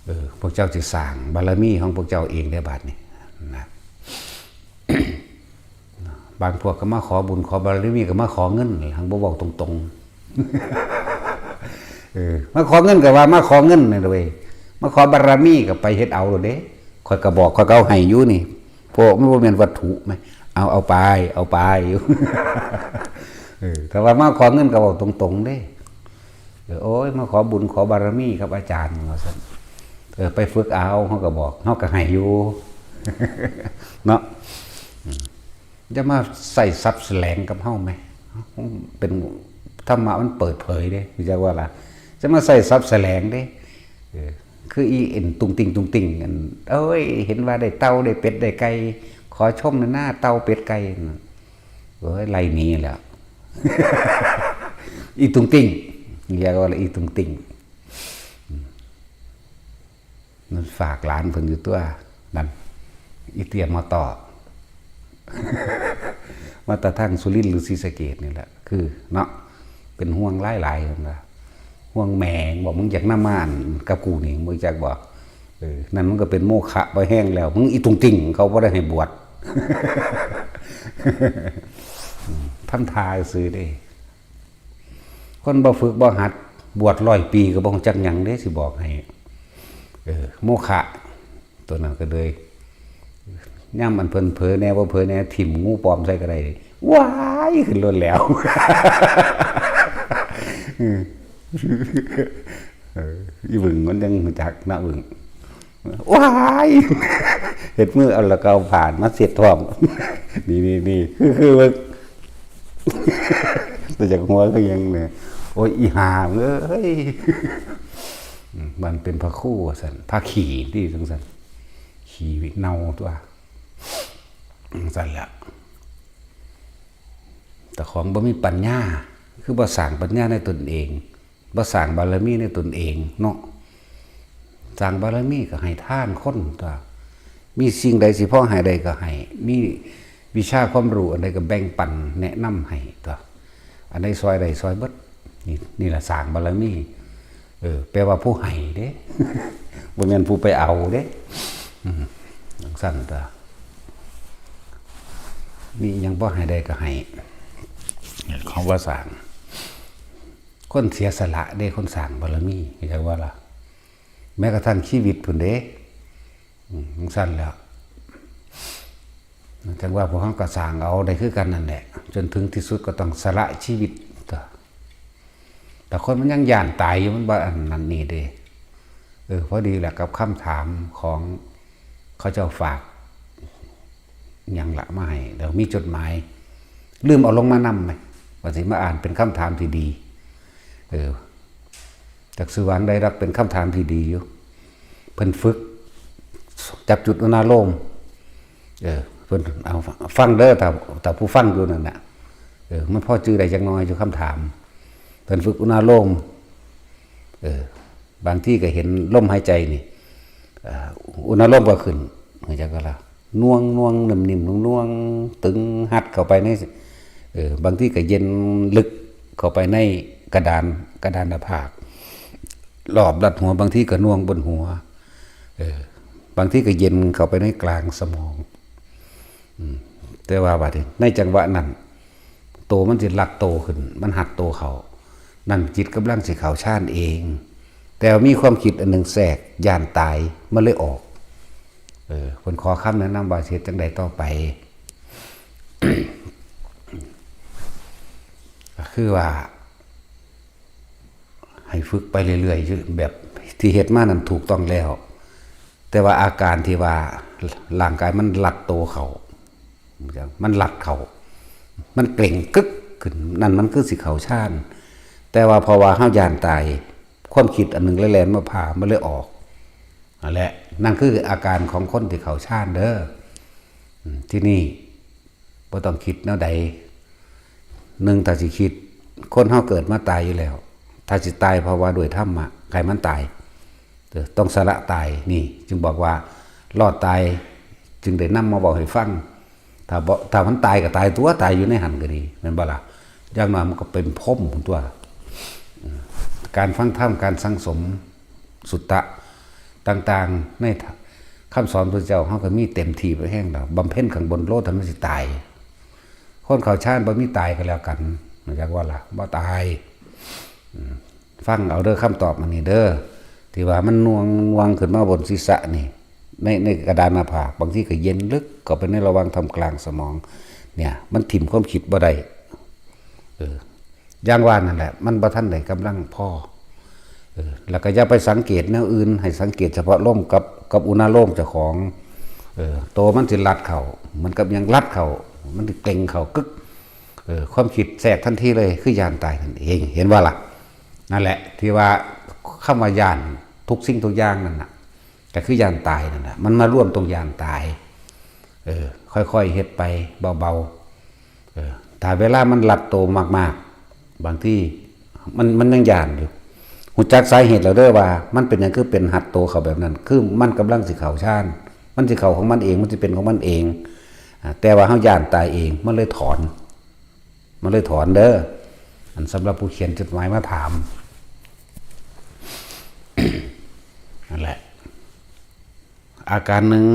เออ พวกเจ้าสิสร้างบารมีของพวกเจ้าเองได้บาดนี้นะ บางพวกก็มาขอบุญขอบารมี ก็มาขอเงิน หังบ่เว้าตรงๆ เออ มาขอเงินก็ว่ามาขอเงินนั่นเว้ย มาขอบารมีก็ไปเฮ็ดเอาโลดเด้ ข้อยก็บอก ข้อยก็เอาให้อยู่นี่ เพราะมันบ่แม่นวัตถุแหม เอา เอาไป เอาไป เออ ถ้าว่ามาขอเงินก็เว้าตรงๆ เด้ เออ โอ้ย มาขอบุญขอบารมีครับอาจารย์ ว่าซั่น เออ ไปฝึกเอา เฮาก็บอก เฮาก็ให้อยู่ เนาะ อืม จะมาใส่ทรัพย์แสลงกับเฮาไหม เป็นธรรมะมันเปิดเผยเด้ รู้จักว่าล่ะ จะมาใส่ทรัพย์แสลงเด้ เออ คืออีเอ็นตุงติงตุงติงอัน เอ้ย เห็นว่าได้เต่าได้เป็ดได้ไก่ ขอชมหน้าเต่าเป็ดไก่นั่น เอ้ย ไล่หนีแล้ว อีตุงติง เรียกว่าอีตุงติง มันฝากหลานเพิ่นอยู่ตั๊ว นั่น อีเตี้ยมอต่อ มาแต่ทางสุรินทร์หรือศรีสะเกษนี่แหละ คือเนาะ เป็นห่วงหลายๆ เพิ่นว่า ห่วงแม่ง บอกมึงอยากนำมาอันกับกูนี่ มึงจักบอก เออ นั่นมันก็เป็นโมฆะไปแห้งแล้ว มึงอีตุงติ่ง เขาบ่ได้ให้บวช ทำทาซื่อเด้ คนบ่ฝึกบ่หัด บวชร้อยปีก็บ่รู้จักหยังเด้ สิบอกให้ เออ โมฆะ ตัวนั้นก็เลย ย่ำอันเพิ่นเผลอแหน่บ่เผลอแหน่ ถิ่มงูปลอมใส่ก็ได้ ว้าย ขึ้นรถแล้ว เออ อีบึงมันยังรู้จักนะบึง ว้าย เฮ็ดมือเอาแล้วก็เอาผ้ามาเช็ดท้อง นี่ นี่ นี่ คือ คือเบิ่ง แต่จากหัวคือหยังเนี่ย โอ้ย อีห่าเอ้ย อืม มันเป็นพระครูว่าซั่น พระขี้ที่จั่งซั่น ขี้เน่าตั๊ว จั่งซั่นแหละ เจ้าของบ่มีปัญญา คือบ่สร้างปัญญาในตนเอง บ่สร้างบารมีในตนเองเนาะ สร้างบารมีก็ให้ทานคนตั๊ว มีสิ่งใดสิพอให้ได้ก็ให้ มีวิชาความรู้อันใดก็แบ่งปันแนะนำให้ตั๊ว อันใดซ่อยได้ซ่อยเบิด นี่ นี่ล่ะสร้างบารมี เออ แปลว่าผู้ให้เด้ บ่แม่นผู้ไปเอาเด้ อืม จั่งซั้นตั๊ว มีหยังพอให้ได้ก็ให้ ของว่าสร้าง คนเสียสละเด้ คนสร้างบารมี เข้าใจว่าล่ะ แม้กระทั่งชีวิตพุ้นเด้ อืม จั่งซั้นแหล้ว จั่งว่าพวกเฮาก็สร้างเอาได้คือกันนั่นแหละ จนถึงที่สุดก็ต้องสละชีวิตตั๊ว แต่คนมันยังย้านตายอยู่ มันบ่อันนั้นนี่เด้ เออ พอดีแหละกับคำถามของเขาเจ้าฝาก หยังละมาให้ แล้วมีจดหมาย ลืมเอาลงมานำไหม ว่าสิมาอ่านเป็นคำถามที่ดี เออ จักสิว่าจั่งใดดอก เป็นคำถามที่ดีอยู่ เพิ่นฝึก จับจุดอุณาโลม เออ เพิ่นเอาฟังเด้อ ถ้า ถ้าผู้ฟังอยู่นั่นน่ะ เออ มันพอจื่อได้จักหน่อยอยู่คำถาม เพิ่นฝึกอุณาโลม เออ บางทีก็เห็นลมหายใจนี่ เอ่อ อุณาโลมก็ขึ้น เข้าใจก็ล่ะ น่วงน่วงนิ่มๆ น่วงๆ ตึงฮัดเข้าไปใน เออ บางทีก็เย็นลึกเข้าไปในกระดาน กระดานหน้าผาก รอบรัดหัว บางทีก็น่วงบนหัว เออ บางทีก็เย็นเข้าไปในกลางสมอง อืม แต่ว่าบัดนี้ ในจังหวะนั้น โตมันสิรัดโตขึ้น มันฮัดโตเข้า นั่นจิตกำลังสิเข้าฌานเอง แต่ว่ามีความคิดอันหนึ่งแทรก ย้านตาย มันเลยออก เออ เพิ่นขอคำแนะนำว่าสิเฮ็ดจั่งใดต่อไป ก็คือว่า ให้ฝึกไปเรื่อยๆ อยู่ แบบที่เฮ็ดมานั่นถูกต้องแล้ว แต่ว่าอาการที่ว่าร่างกายมันรัดโตเข้า มันรัดเข้า มันเกร็งกึกขึ้น นั่นมันคือสิเข้าฌาน แต่ว่าเพราะว่าเฮาย้านตาย ความคิดอันหนึ่งเลยแล่นมาพา มันเลยออก นั่นแหละ นั่นคืออาการของคนที่เข้าฌานเด้อ อืม ที่นี่บ่ต้องคิดแนวใด หนึ่ง ถ้าสิคิด คนเฮาเกิดมาตายอยู่แล้ว ถ้าสิตายเพราะว่าด้วยธรรมะ ให้มันตาย เออ ต้องสละตาย นี่ จึงบอกว่ารอดตาย จึงได้นำมาบอกให้ฟัง ถ้าบ่ ถ้ามันตายก็ตายตั๊ว ตายอยู่ในหั่นก็ดี แม่นบ่ล่ะ อย่างน้อยมันก็เป็นพรหมตั๊ว การฟังธรรม การสั่งสมสุตตะต่างๆ ในคำสอนพระเจ้า เฮาก็มีเต็มที่ไปแฮงแล้ว บำเพ็ญข้างบนโลด ถ้ามันสิตาย คนเข้าฌานบ่มีตายก็แล้วกัน เข้าใจว่าล่ะ บ่ตาย อืม ฟังเอาเด้อ คำตอบอันนี้เด้อ ที่ว่ามันน่วงน่วงขึ้นมาบนศีรษะนี่ ใน ในกระดานหน้าผาก บางทีก็เย็นลึกเข้าไปในระหว่างท่ามกลางสมอง เนี่ย มันถิ่มความคิดบ่ได้ เออ อย่างว่านั่นแหละ มันบ่ทันได้กำลังพอ เออ แล้วก็อย่าไปสังเกตแนวอื่น ให้สังเกตเฉพาะลมกับ กับอุณาโลมเจ้าของ เออ โตมันสิรัดเข้า มันกับยังรัดเข้า มันสิเกร็งเข้ากึก เออ ความคิดแทรกทันทีเลย คือย้านตายนั่นเอง เห็นบ่ล่ะ นั่นแหละ ที่ว่าคำว่าย้านทุกสิ่งทุกอย่างนั่นน่ะ ก็คือย้านตายนั่นแหละ มันมารวมตรงย้านตาย เออ ค่อยๆ เฮ็ดไปเบาๆ เออ ถ้าเวลามันรัดโตมากๆ บางทีมัน มันยังย้านอยู่ ฮู้จักสาเหตุแล้วเด้อว่ามันเป็นหยังคือเป็นฮัดโตเข้าแบบนั้น คือมันกำลังสิเข้าฌาน มันสิเข้าของมันเอง มันสิเป็นของมันเอง อ่า แต่ว่าเฮาย้านตายเอง มันเลยถอน มันเลยถอนเด้อ อันสำหรับผู้เขียนจดหมายมาถาม นั่นแหละ อาการหนึ่ง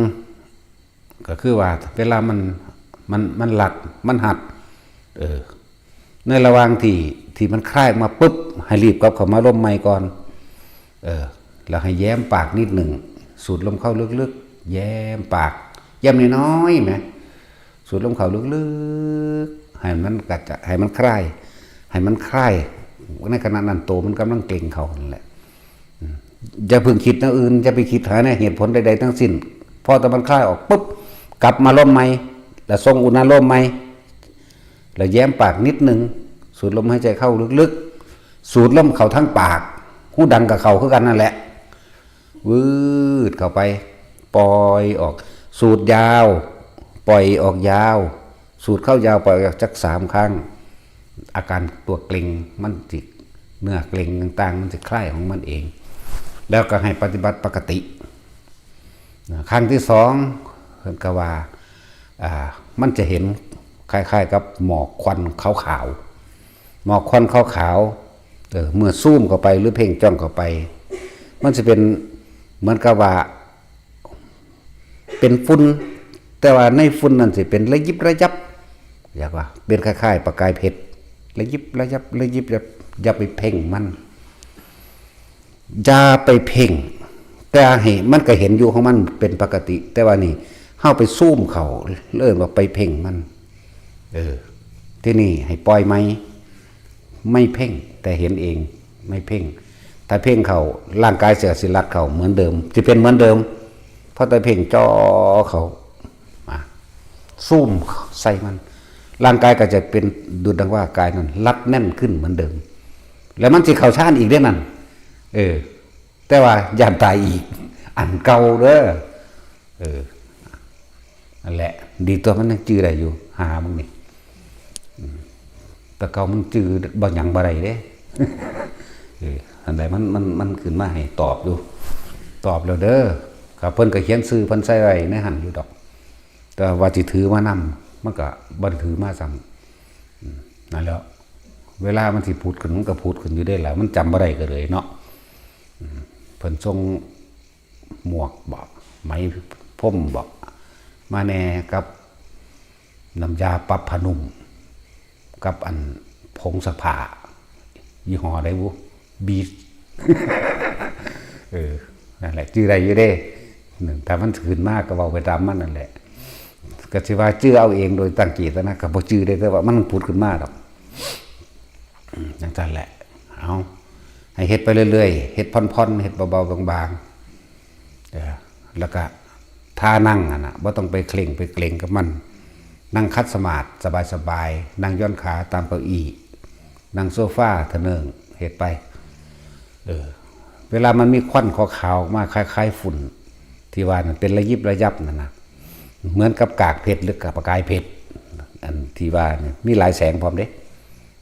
ก็คือว่าเวลามัน มัน มันรัด มันฮัด เออ ในระหว่างที่ ที่มันคลายออกมาปุ๊บ ให้รีบกลับเข้ามาลมใหม่ก่อน เออ แล้วให้แย้มปากนิดหนึ่ง สูดลมเข้าลึกๆ แย้มปาก แย้มน้อยๆ แหม สูดลมเข้าลึกๆ ให้มันกระจาย ให้มันคลาย ให้มันคลาย ในขณะนั้นโตมันกำลังเกร็งเข้านั่นแหละ อืม อย่าเพิ่งคิดแนวอื่น อย่าไปคิดหาในเหตุผลใดๆ ทั้งสิ้น พอแต่มันคลายออกปุ๊บ กลับมาลมใหม่ แล้วส่งอุณาโลมใหม่ แล้วแย้มปากนิดหนึ่ง สูดลมหายใจเข้าลึกๆ สูดลมเข้าทางปาก ฮู้ดังกับเข้าคือกันนั่นแหละ วืดเข้าไป ปล่อยออก สูดยาว ปล่อยออกยาว สูดเข้ายาว ปล่อยออกจักสามครั้ง อาการตัวเกร็งมันสิเนื้อเกร็งต่างๆ มันสิคลายของมันเอง แล้วก็ให้ปฏิบัติปกตินะครั้งที่สองเพิ่นก็ว่าอ่ามันจะเห็นคล้ายๆกับหมอกควันขาวๆ หมอกควันขาวๆเออเมื่อซูมเข้าไปหรือเพ่งจ้องเข้าไป มันจะเป็นเหมือนกับว่า เป็นฝุ่น แต่ว่าในฝุ่นนั่นสิเป็นระยิบระยับ อยากว่าเป็นคล้ายๆประกายเพชร ระยิบระยับระยิบระยับ อย่าไปเพ่งมัน อย่าไปเพ่ง แต่ให้มันก็เห็นอยู่ของมันเป็นปกติ แต่ว่านี่เฮาไปซูมเข้าเอิ้นว่าไปเพ่งมัน เออ ที่นี่ให้ปล่อยไหม ไม่เพ่ง แต่เห็นเอง ไม่เพ่ง ถ้าเพ่งเข้าร่างกายเสียสิรัดเข้าเหมือนเดิม จะเป็นเหมือนเดิม เพราะแต่เพ่งจ่อเข้ามาซูมใส่มัน ร่างกายก็จะเป็นดุจดังว่ากายนั่นรัดแน่นขึ้นเหมือนเดิม แล้วมันสิเข้าฌานอีกเด้นั่น เออ แต่ว่าย่านตายอีก อันเก่าเด้อ เออ นั่นแหละ ดีตัวมันยังจื้อได้อยู่ หามึงนี่อืมแต่เก่ามันจื้อบ่หยังบ่ได้เด้ เอออันใดมันมันมันขึ้นมาให้ตอบอยู่ ตอบแล้วเด้อ ครับ เพิ่นก็เขียนชื่อเพิ่นใส่ไว้ในหั่นอยู่ดอก แต่ว่าสิถือมานำ มันก็บ่ได้ถือมาซ้ำอืมนั่นแหล้ว เวลามันสิผุดขึ้น มันก็ผุดขึ้นอยู่เด้ล่ะ มันจำบ่ได้ก็เลยเนาะอืมเพิ่นส่งหมวกบ่ ไหมพรมบ่ มาแหน่กับน้ำยาปรับผ้านุ่ม กับอันผงซักผ้า ยี่ห้อใดบุ บีช เออ นั่นแหละ จื้อได้อยู่เด้ นั่น ถ้ามันขึ้นมาก็เว้าไปตามมันนั่นแหละ ก็สิว่าจื้อเอาเองโดยตั้งเจตนาก็บ่จื้อได้ แต่ว่ามันผุดขึ้นมาดอก อืมจังซั่นแหละ เอา ให้เฮ็ดไปเรื่อยๆ เฮ็ดผ่อนๆ เฮ็ดเบาๆ บางๆ เออ แล้วก็ท่านั่งหั่นน่ะ บ่ต้องไปเคร่งไปเกร็งกับมัน นั่งขัดสมาธิสบายๆ นั่งหย่อนขาตามเก้าอี้ นั่งโซฟาเถอะเนิ่ง เฮ็ดไป เออ เวลามันมีควันขาวๆ ออกมาคล้ายๆ ฝุ่น ที่ว่านั่นเป็นระยิบระยับนั่นนะ เหมือนกับกากเพชรหรือกากประกายเพชร อันที่ว่านี่มีหลายแสงพร้อมเด้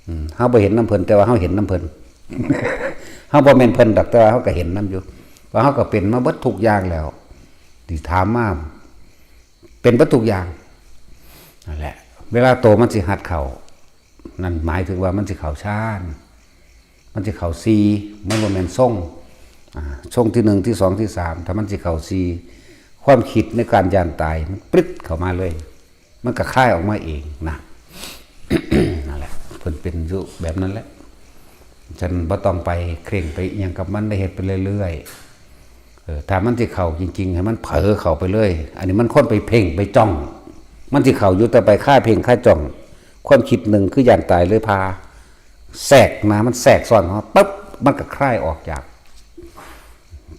อืม เฮาบ่เห็นนำเพิ่น แต่ว่าเฮาเห็นนำเพิ่น เฮาบ่แม่นเพิ่นดอก แต่ว่าเฮาก็เห็นนำอยู่ ว่าเฮาก็เป็นมาเบิดทุกอย่างแล้ว ที่ถามมา เป็นเบิดทุกอย่าง นั่นแหละ เวลาโตมันสิหัดเข้า นั่นหมายถึงว่ามันสิเข้าฌาน มันสิเข้าสี่ มันบ่แม่นทรง อ่า ทรงที่หนึ่ง ที่สอง ที่สาม ถ้ามันสิเข้าสี่ ความคิดในการย่านตาย มันปริ๊ดเข้ามาเลย มันก็คลายออกมาเองนะ นั่นแหละ เพิ่นเป็นอยู่แบบนั้นแหละ ฉันบ่ต้องไปเคร่งไปอิหยังกับมัน ได้เฮ็ดไปเรื่อยๆ เออ ถ้ามันสิเข้าจริงๆ ให้มันเผลอเข้าไปเลย อันนี้มันคนไปเพ่งไปจ้อง มันสิเข้าอยู่แต่ไปคาเพ่งคาจ้อง ความคิดหนึ่งคือย่านตายเลยพา แทรกนะ มันแทรกซ้อนเข้ามาปั๊บ มันก็คลายออกจาก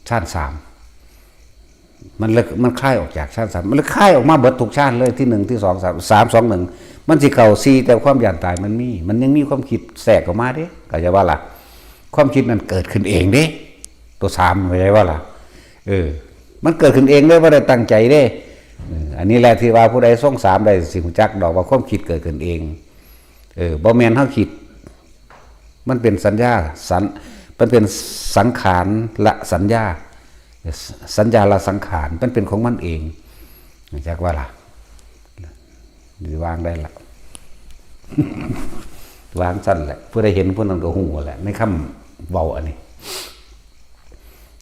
ฌานสาม มันเลย มันคลายออกจากฌานสาม มันเลยคลายออกมาเบิดทุกฌานเลย ที่หนึ่ง ที่สอง สาม สาม สอง หนึ่ง มันสิเข้าสี่ แต่ความย่านตายมันมี มันยังมีความคิดแทรกเข้ามาเด้ เข้าใจว่าล่ะ ความคิดนั้นเกิดขึ้นเองเด้ ตัวสาม เข้าใจว่าล่ะ เออ มันเกิดขึ้นเองเลย บ่ได้ตั้งใจเด้ เออ อันนี้แหละที่ว่าผู้ใดทรงสามได้สิรู้จักดอกว่าความคิดเกิดขึ้นเอง เออ บ่แม่นเฮาคิด มันเป็นสัญญา สัญ มันเป็นสังขารละสัญญา สัญญาละสังขาร มันเป็นของมันเอง รู้จักว่าล่ะ สิวางได้ละ วางซั่นแหละ ผู้ใดเห็นผู้นั้นก็ฮู้แหละ ในคำเว้าอันนี้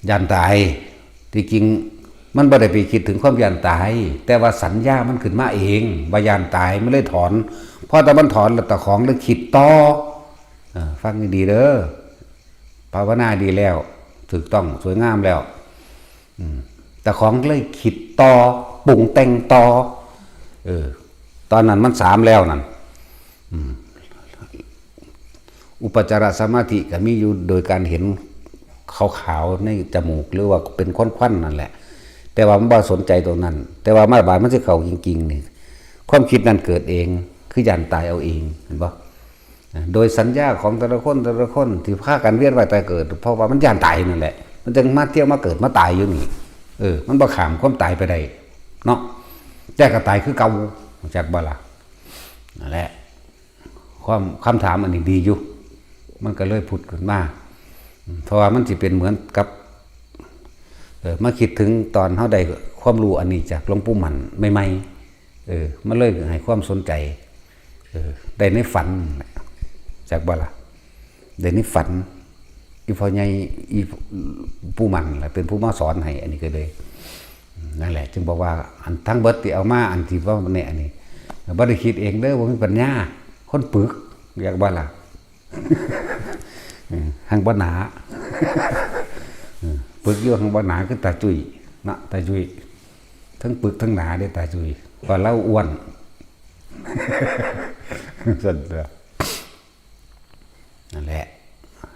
ย่านตาย ที่จริงมันบ่ได้ไปคิดถึงความย่านตาย แต่ว่าสัญญามันขึ้นมาเอง ว่าย่านตาย มันเลยถอน พอแต่มันถอนแล้วตาของเลยคิดต่อ เออ ฟังดีๆ เด้อ ภาวนาดีแล้ว ถูกต้อง สวยงามแล้ว อืม ตาของเลยคิดต่อ ปรุงแต่งต่อ เออ ตอนนั้นมันสามแล้วนั่น อืม อุปจารสมาธิก็มีอยู่โดยการเห็นขาวๆ ในจมูก หรือว่าเป็นควันๆ นั่นแหละ แต่ว่ามันบ่สนใจตรงนั้น แต่ว่ามาบาดมันสิเข้าจริงๆ นี่ ความคิดนั้นเกิดเอง คือย่านตายเอาเอง เห็นบ่ โดยสัญญาของแต่ละคน แต่ละคนที่พากันเวียนว่ายตายเกิด เพราะว่ามันย่านตายนั่นแหละ มันจึงมาเที่ยวมาเกิดมาตายอยู่นี่ เออ มันบ่ข้ามความตายไปได้ เนาะ แต่ก็ตายคือเก่า รู้จักบ่ล่ะ นั่นแหละ ความ คำถามอันนี้ดีอยู่ มันก็เลยผุดขึ้นมา เพราะว่ามันสิเป็นเหมือนกับ เออ มาคิดถึงตอนเฮาได้ความรู้อันนี้จากหลวงปู่มั่นใหม่ๆ เออ มันเลยให้ความสนใจ เออ ได้ในฝัน จักบ่ล่ะ ได้ในฝัน อีพ่อใหญ่ อีปู่มั่นล่ะเป็นผู้มาสอนให้ อันนี้ก็เลย นั่นแหละ จึงบอกว่า อันทั้งเบิดที่เอามา อันที่ว่าเนี่ย อันนี้ บ่ได้คิดเองเด้อ บ่มีปัญญา คนปึก เรียกว่าล่ะ อืม หังบ่หนา อืม ปึกอยู่หังบ่หนา คือตาจุ้ย นะ ตาจุ้ย ทั้งปึกทั้งหนาเด้ ตาจุ้ย ว่าเราอ้วน ซั่นเด้อ นั่นแหละ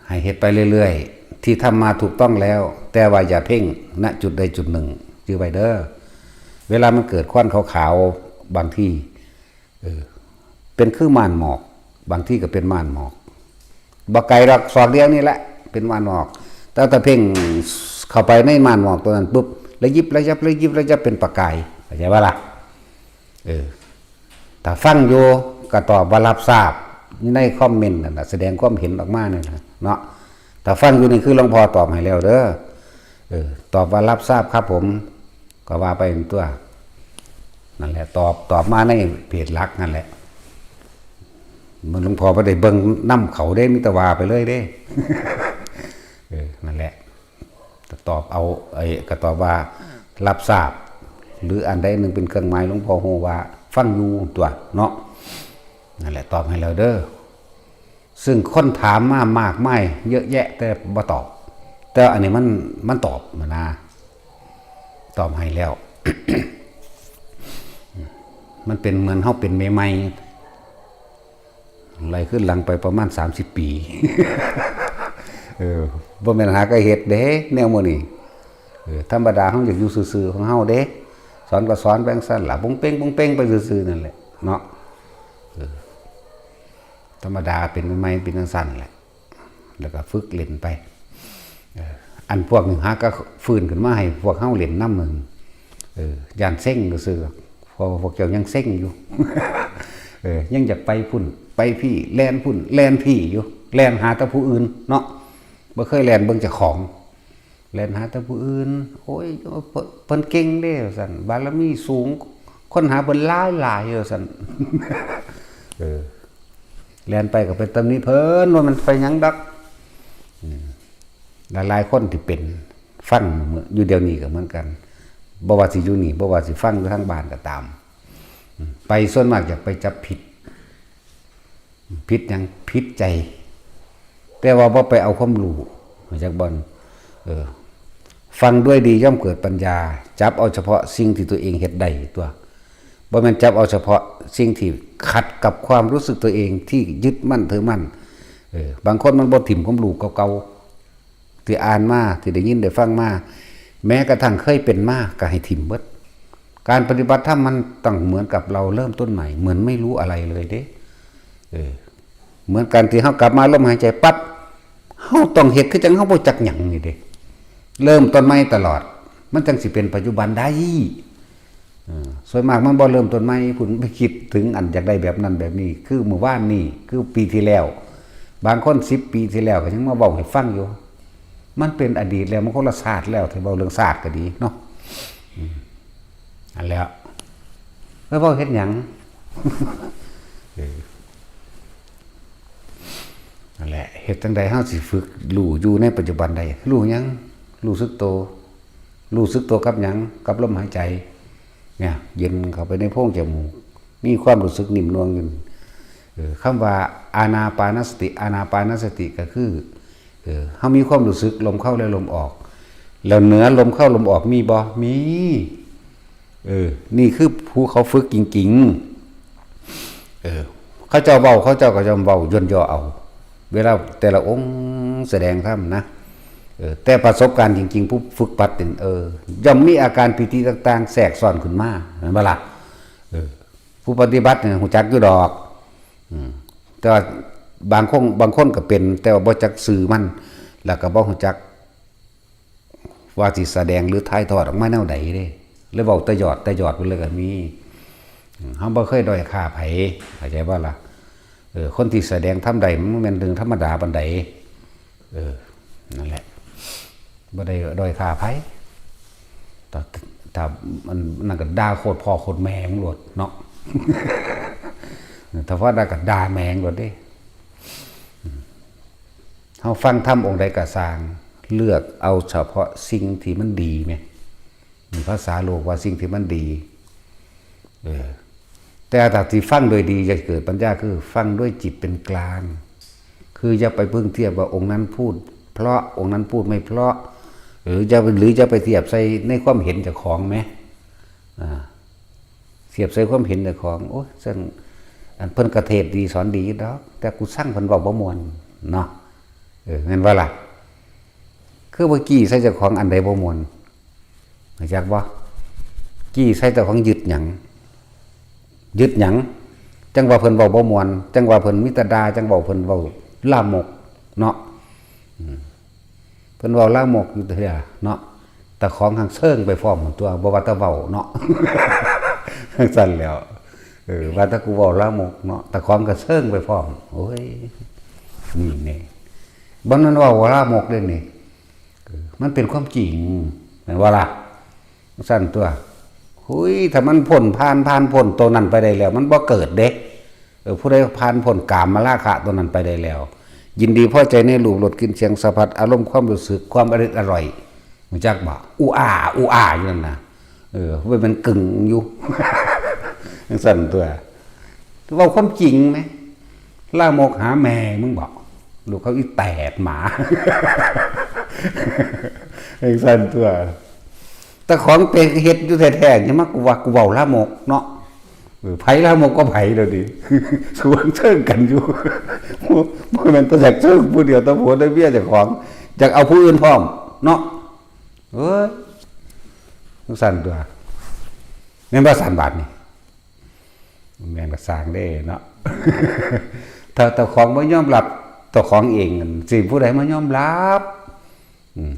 ให้เฮ็ดไปเรื่อยๆ ที่ทำมาถูกต้องแล้ว แต่ว่าอย่าเพ่ง ณ จุดใดจุดหนึ่ง จื่อไว้เด้อ เวลามันเกิดควันขาวๆ บางที เออ เป็นคือม่านหมอก บางทีก็เป็นม่านหมอก บ่ไกลดอก ศอกเดียวนี่แหละ เป็นม่านหมอก แต่ถ้าเพ่งเข้าไปในม่านหมอกตัวนั้นปุ๊บ ระยิบระยับ ระยิบระยับ เป็นประกาย เข้าใจบ่ล่ะ เออ ถ้าฟังอยู่ก็ตอบว่ารับทราบ ในคอมเมนต์นั่นน่ะ แสดงความเห็นออกมานั่นน่ะเนาะ ถ้าฟังอยู่นี่คือหลวงพ่อตอบให้แล้วเด้อ เออ ตอบว่ารับทราบครับผม ก็ว่าไปตัว นั่นแหละ ตอบ ตอบมาในเพจหลักนั่นแหละ มันหลวงพ่อบ่ได้เบิ่งนำเขาเด้ มีแต่ว่าไปเลยเด้ เออ นั่นแหละ ก็ตอบเอา ไอ้ ก็ตอบว่ารับทราบ หรืออันใดหนึ่งเป็นเครื่องหมาย หลวงพ่อฮู้ว่าฟังอยู่ตัวเนาะ นั่นแหละ ตอบให้แล้วเด้อ ซึ่งคนถามมามากมายเยอะแยะ แต่บ่ตอบ แต่อันนี้มัน มันตอบมานะ ตอบให้แล้ว มันเป็นเหมือนเฮาเป็นใหม่ๆ ไล่ขึ้นหลังไปประมาณสามสิบปี เออ บ่แม่นหาก็เฮ็ดเด้ แนวมื้อนี้ เออ ธรรมดาเฮาอยากอยู่ซื่อๆ ของเฮาเด้ สอนก็สอนไปจั่งซั่นล่ะ ปงเป้งปงเป้งไปซื่อๆ นั่นแหละ เนาะ เออ ธรรมดาเป็นใหม่ๆ เป็นจั่งซั่นแหละ แล้วก็ฝึกเล่นไป เออ อันพวกนี้หาก็ฟื้นขึ้นมาให้พวกเฮาเล่นนำ เออ ย่านเซ็งซื่อๆ เพราะว่าพวกเจ้ายังเซ็งอยู่ เออ ยังอยากไปพุ้น ไปพี้ แล่นพุ้น แล่นพี้อยู่ แล่นหาแต่ผู้อื่นเนาะ บ่เคยแล่นเบิ่งเจ้าของ แล่นหาแต่ผู้อื่น โอ้ย เพิ่น เพิ่นเก่งเด้ ว่าซั่น บารมีสูง คนหาเพิ่นหลายๆ ว่าซั่น เออ แล่นไปก็ไปตำหนิเพิ่น ว่ามันไปหยังดอก อืม หลายๆ คนที่เป็น ฟังอยู่เดี๋ยวนี้ก็เหมือนกัน บ่ว่าสิอยู่นี่ บ่ว่าสิฟังอยู่ทางบ้านก็ตาม อืม ไปส่วนมากอยากไปจับผิด ผิดหยัง ผิดใจ แต่ว่าบ่ไปเอาความรู้ เข้าใจบ่ เออ ฟังด้วยดีย่อมเกิดปัญญา จับเอาเฉพาะสิ่งที่ตัวเองเฮ็ดได้ตัว บ่แม่นจับเอาเฉพาะสิ่งที่ขัดกับความรู้สึกตัวเองที่ยึดมั่นถือมั่น เออ บางคนมันบ่ถิ่มความรู้เก่าๆ ที่อ่านมา ที่ได้ยินได้ฟังมา แม้กระทั่งเคยเป็นมา ก็ให้ถิ่มเบิด การปฏิบัติธรรมมันต้องเหมือนกับเราเริ่มต้นใหม่ เหมือนไม่รู้อะไรเลยเด้ เออ เหมือนกันที่เฮากลับมาลมหายใจปั๊บ เฮาต้องเฮ็ดคือจั่งเฮาบ่จักหยังนี่เด้ เริ่มต้นใหม่ตลอด มันจั่งสิเป็นปัจจุบันได้ เออ ส่วนมากมันบ่เริ่มต้นใหม่ พุ้นไปคิดถึงอันอยากได้แบบนั้นแบบนี้ คือมื้อวานนี้ คือปีที่แล้ว บางคนสิบปีที่แล้วก็ยังมาเว้าให้ฟังอยู่ มันเป็นอดีตแล้ว มันคนละชาติแล้ว ถ้าเว้าเรื่องชาติก็ดีเนาะ อืม อันแล้ว แล้วเว้าเฮ็ดหยัง เออ นั่นแหละ เฮ็ดจั่งใดเฮาสิฝึกรู้อยู่ในปัจจุบันได้ รู้หยัง รู้สึกโต รู้สึกโตกับหยัง กับลมหายใจ เนี่ย เย็นเข้าไปในโพรงจมูก มีความรู้สึกนิ่มนวลอยู่ เออ คำว่าอานาปานสติ อานาปานสติก็คือ เออ เฮามีความรู้สึกลมเข้าและลมออก แล้วเหนือลมเข้าลมออกมีบ่ มี เออ นี่คือผู้เขาฝึกจริงๆ เออ เขาเจ้าเว้า เขาเจ้าก็ย่อมเว้าย่นย่อเอา เวลาแต่ละองค์แสดงธรรมนะ เออ แต่ประสบการณ์จริงๆ ผู้ฝึกปฏิบัติเนี่ย เออ ย่อมมีอาการปีติต่างๆ แทรกซ้อนขึ้นมา แม่นบ่ล่ะ เออ ผู้ปฏิบัติเนี่ยฮู้จักอยู่ดอก อืม แต่ว่าบางคน บางคนก็เป็น แต่ว่าบ่จักชื่อมัน แล้วก็บ่ฮู้จัก ว่าสิแสดงหรือถ่ายทอดออกมาแนวใดเด้ เลยเว้าแต่ยอดแต่ยอดไปเลยก็มี อืม เฮาบ่เคยด้อยค่าไผ เข้าใจบ่ล่ะ เออ คนที่แสดงธรรมได้มันแม่นเรื่องธรรมดาปานใด เออ นั่นแหละ บ่ได้ด้อยค่าไผ ถ้า ถ้ามัน นั่นก็ด่าโคตรพ่อโคตรแม่มึงโลดเนาะ ถ้าว่าด่าก็ด่าแม่มึงโลดเด้ เฮาฟังธรรมองค์ใดก็ซ่าง เลือกเอาเฉพาะสิ่งที่มันดีแหม ภาษาโลกว่าสิ่งที่มันดี เออ แต่ถ้าที่ฟังโดยดีจะเกิดปัญญาคือฟังด้วยจิตเป็นกลาง คืออย่าไปเพิ่งเทียบว่าองค์นั้นพูดเพราะ องค์นั้นพูดไม่เพราะ หรือจะ หรือจะไปเทียบใส่ในความเห็นเจ้าของแหม อ่า เทียบใส่ความเห็นเจ้าของ โอ้ย ซั่น อันเพิ่นก็เทศน์ดีสอนดีอยู่ดอก แต่กูซังเพิ่นเว้าบ่ม่วนเนาะ เออ แม่นบ่ล่ะ คือบ่กี้ใส่เจ้าของอันใดบ่ม่วน รู้จักบ่ กี้ใส่เจ้าของยึดหยัง ยึดหยัง จั่งว่าเพิ่นเว้าบ่ม่วน จั่งว่าเพิ่นมีแต่ด่า จั่งเว้าเพิ่นเว้าลามกเนาะ อืม เพิ่นเว้าลามกอยู่เทื่อเนาะ แต่ของหังเซิงไปพร้อมตัว บ่ว่าแต่เว้าเนาะ จั่งซั่นแหล้ว เออ ว่าแต่กูเว้าลามกเนาะ แต่ของก็เซิงไปพร้อม โอ้ย นี่แน่ บ่แม่นเว้าลามกเด้นี่ เออ มันเป็นความจริง แม่นบ่ล่ะ จั่งซั่นตัว หุย ถ้ามันพ้น ผ่าน ผ่านพ้นตัวนั้นไปได้แล้ว มันบ่เกิดเด้ เออ ผู้ใดผ่านพ้นกามราคะตัวนั้นไปได้แล้ว ยินดีพอใจในรูปรสกลิ่นเสียงสัมผัส อารมณ์ความรู้สึก ความอร่อยอร่อย รู้จักบ่ อูอา อูอาอยู่นั่นน่ะ เออ เว้ย มันกึ่งอยู่ จั่งซั่นตัว เว้าความจริงแหม ลามกหาแม่มึงบ่ ลูกเขาอีแตดหมา จั่งซั่นตัว แต่ของไปเฮ็ดอยู่แท้ๆ นี่มากูว่ากูเว้าลามกเนาะ เออ ไผลามกก็ไผเดี๋ยวนี้ สวนเชิงกันอยู่ บ่แม่นแต่อยากเชิงผู้เดียว แต่ผัวแต่เมียเจ้าของ อยากเอาผู้อื่นพร้อมเนาะ เอ้ย จั่งซั่นตัว แม่นบ่ซั่นบาดนี่ แม่นก็ซ่างเด้เนาะ ถ้าเจ้าของบ่ยอมรับเจ้าของเอง สิผู้ใดมายอมรับ อืม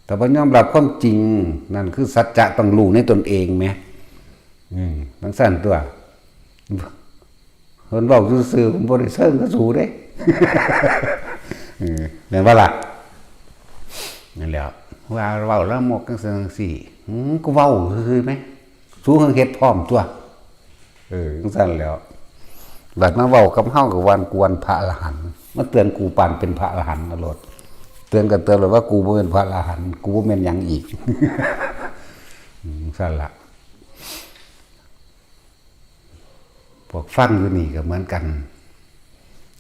ถ้าบ่ยอมรับความจริง นั่นคือสัจจะต้องรู้ในตนเองแหม อืม จั่งซั่นตัว เพิ่นเว้าซื่อๆ ผมบ่ได้เชิงกับสูเด้ เออ แม่นบ่ล่ะ นั่นแหละ ว่าเว้าลามกจั่งซั่นจั่งซี้ อืม ก็เว้าซื่อๆแหม สูเฮงเฮ็ดพร้อมตัว เออ จั่งซั่นแหล้ว บัดมาเว้ากับเฮาก็วานกวนพระอรหันต์ มาเตือนกูปานเป็นพระอรหันต์นะโลด เตือนก็เตือนเลยว่ากูบ่เป็นพระอรหันต์ กูบ่แม่นหยังอีก อืม ซั่นล่ะ พวกฟังอยู่นี่ก็เหมือนกัน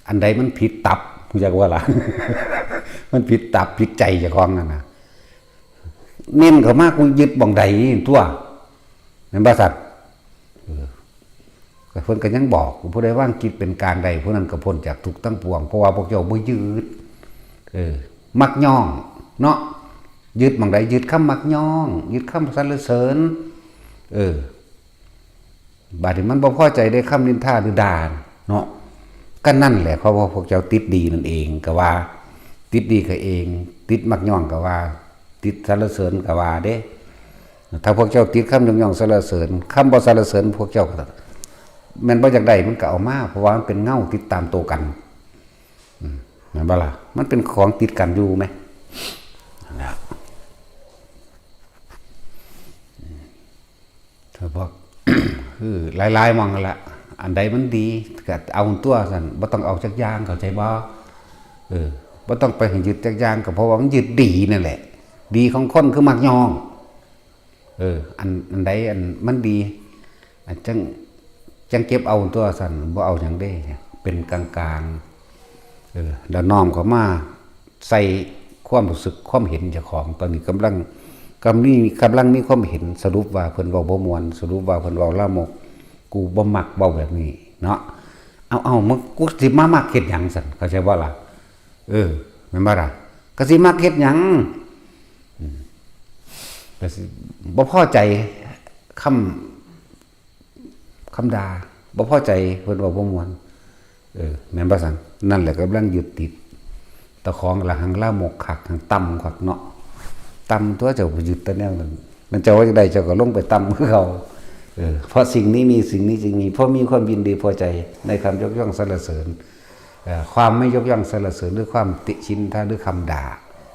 อันใดมันผิดตับ รู้จักว่าล่ะ มันผิดตับผิดใจเจ้าของนั่นน่ะ เน้นเข้ามากูยึดบ่องใดตัว แม่นบ่ซั่น เออ ก็เพิ่นก็ยังบอก ผู้ใดวางจิตเป็นกลางได้ ผู้นั้นก็พ้นจากทุกข์ทั้งปวง เพราะว่าพวกเจ้าบ่ยึด เออ มักย่องเนาะ ยึดหม่องใด ยึดคำมักย่อง ยึดคำสรรเสริญ เออ บาดนี้มันบ่พอใจได้คำนินทาหรือด่าเนาะ ก็นั่นแหละ เพราะว่าพวกเจ้าติดดีนั่นเอง ก็ว่า ติดดีก็เอง ติดมักย่องก็ว่า ติดสรรเสริญก็ว่าเด้ ถ้าพวกเจ้าติดคำยกย่องสรรเสริญ คำบ่สรรเสริญพวกเจ้าก็ แม่นบ่อยากได้มันก็เอามา เพราะว่ามันเป็นเงาติดตามตัวกัน อืม แม่นบ่ล่ะ มันเป็นของติดกันอยู่แหม นั่นแหละ ถ้าพวก คือหลายๆหม่องนั่นละ อันใดมันดีก็เอาตัวซั่น บ่ต้องเอาจักอย่าง เข้าใจบ่ เออ บ่ต้องไปให้ยึดจักอย่าง ก็เพราะว่ามันยึดดีนั่นแหละ ดีของคนคือมักย่อง เออ อัน อันใดอันมันดี อันจั่ง จั่งเก็บเอาตัวซั่น บ่เอาหยังเด้ เป็นกลางๆ เออ แล้วน้อมเข้ามาใส่ความรู้สึกความเห็นเจ้าของ ตอนนี้กำลัง กำลังมี กำลังมีความเห็น สรุปว่าเพิ่นเว้าบ่ม่วน สรุปว่าเพิ่นเว้าลามก กูบ่มักเว้าแบบนี้เนาะ เอา เอา มึง กูสิมามักเฮ็ดหยังซั่น เข้าใจบ่ล่ะ เออ แม่นบ่ล่ะ ก็สิมักเฮ็ดหยัง อืม ก็สิบ่พอใจคำ คำด่า บ่พอใจเพิ่นเว้าบ่ม่วน เออ แม่นบ่ซั่น นั่นแหละกำลังยึดติด เจ้าของละหังลามกคัก หังต่ำคักเนาะ ต่ำตัว เจ้าไปยึดแต่แนวนั้น มันเจ้าว่าจั่งใดเจ้าก็ลงไปต่ำคือเขา เออ เพราะสิ่งนี้มี สิ่งนี้จึงมี เพราะมีความยินดีพอใจในคำยกย่องสรรเสริญ เอ่อ ความไม่ยกย่องสรรเสริญ หรือความติชินทา หรือคำด่า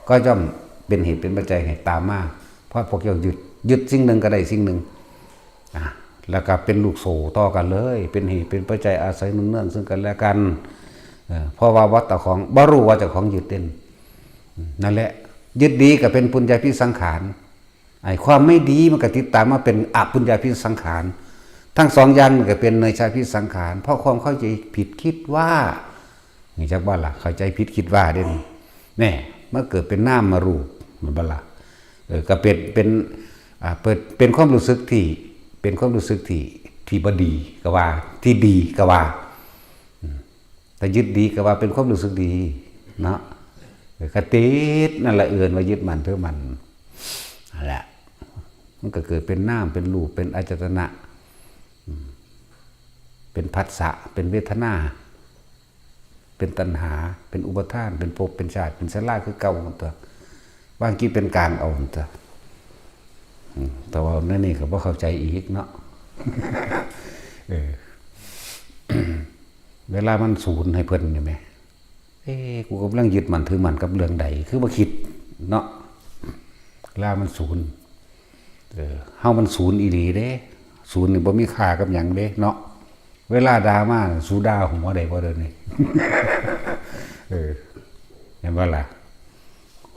ก็ย่อมเป็นเหตุเป็นปัจจัยให้ตามมา เพราะพวกเจ้ายึด ยึดสิ่งหนึ่งก็ได้สิ่งหนึ่ง อ่ะ แล้วก็เป็นลูกโซ่ต่อกันเลย เป็นเหตุเป็นปัจจัยอาศัยหนุนเนื่องซึ่งกันและกัน เอ่อ เพราะว่าวัตตะของ บ่รู้ว่าเจ้าของยึดเด่น นั่นแหละ ยึดดีก็เป็นปุญญาภิสังขาร ไอ้ความไม่ดีมันก็ติดตามมาเป็นอปุญญาภิสังขาร ทั้งสองอย่างมันก็เป็นเนยชาภิสังขาร เพราะความเข้าใจผิดคิดว่า นี่จักว่าล่ะ เข้าใจผิดคิดว่าเด่น แน่ มันเกิดเป็นนามมารูป มันบ่ล่ะ เออ ก็เป็น เป็น อ่า เปิด เป็นความรู้สึกที่ เป็นความรู้สึกที่ ที่บ่ดีก็ว่า ที่ดีก็ว่า อืม แต่ยึดดีก็ว่าเป็นความรู้สึกดี เนาะ เออ ก็ติดนั่นละ เอิ้นว่ายึดมั่นถือมั่น นั่นแหละ มันก็เกิดเป็นนาม เป็นรูป เป็นอายตนะ อืม เป็นผัสสะ เป็นเวทนา เป็นตัณหา เป็นอุปาทาน เป็นภพ เป็นชาติ เป็นชราคือเก่าหมดตัว วางจิตเป็นกลางเอาหมดตัว อืม แต่ว่าในนี่ก็บ่เข้าใจอีกเนาะ เออ เวลามันศูนย์ให้เพิ่นนี่แหม เอ๊ะ กูกำลังยึดมั่นถือมั่นกับเรื่องใด คือบ่คิดเนาะ เวลามันศูนย์ เออ เฮามันศูนย์อีหลีเด้ ศูนย์นี่บ่มีค่ากับหยังเด้เนาะ เวลาด่ามา สูด่าหัวได้บ่เดี๋ยวนี้ เออ เห็นบ่ล่ะ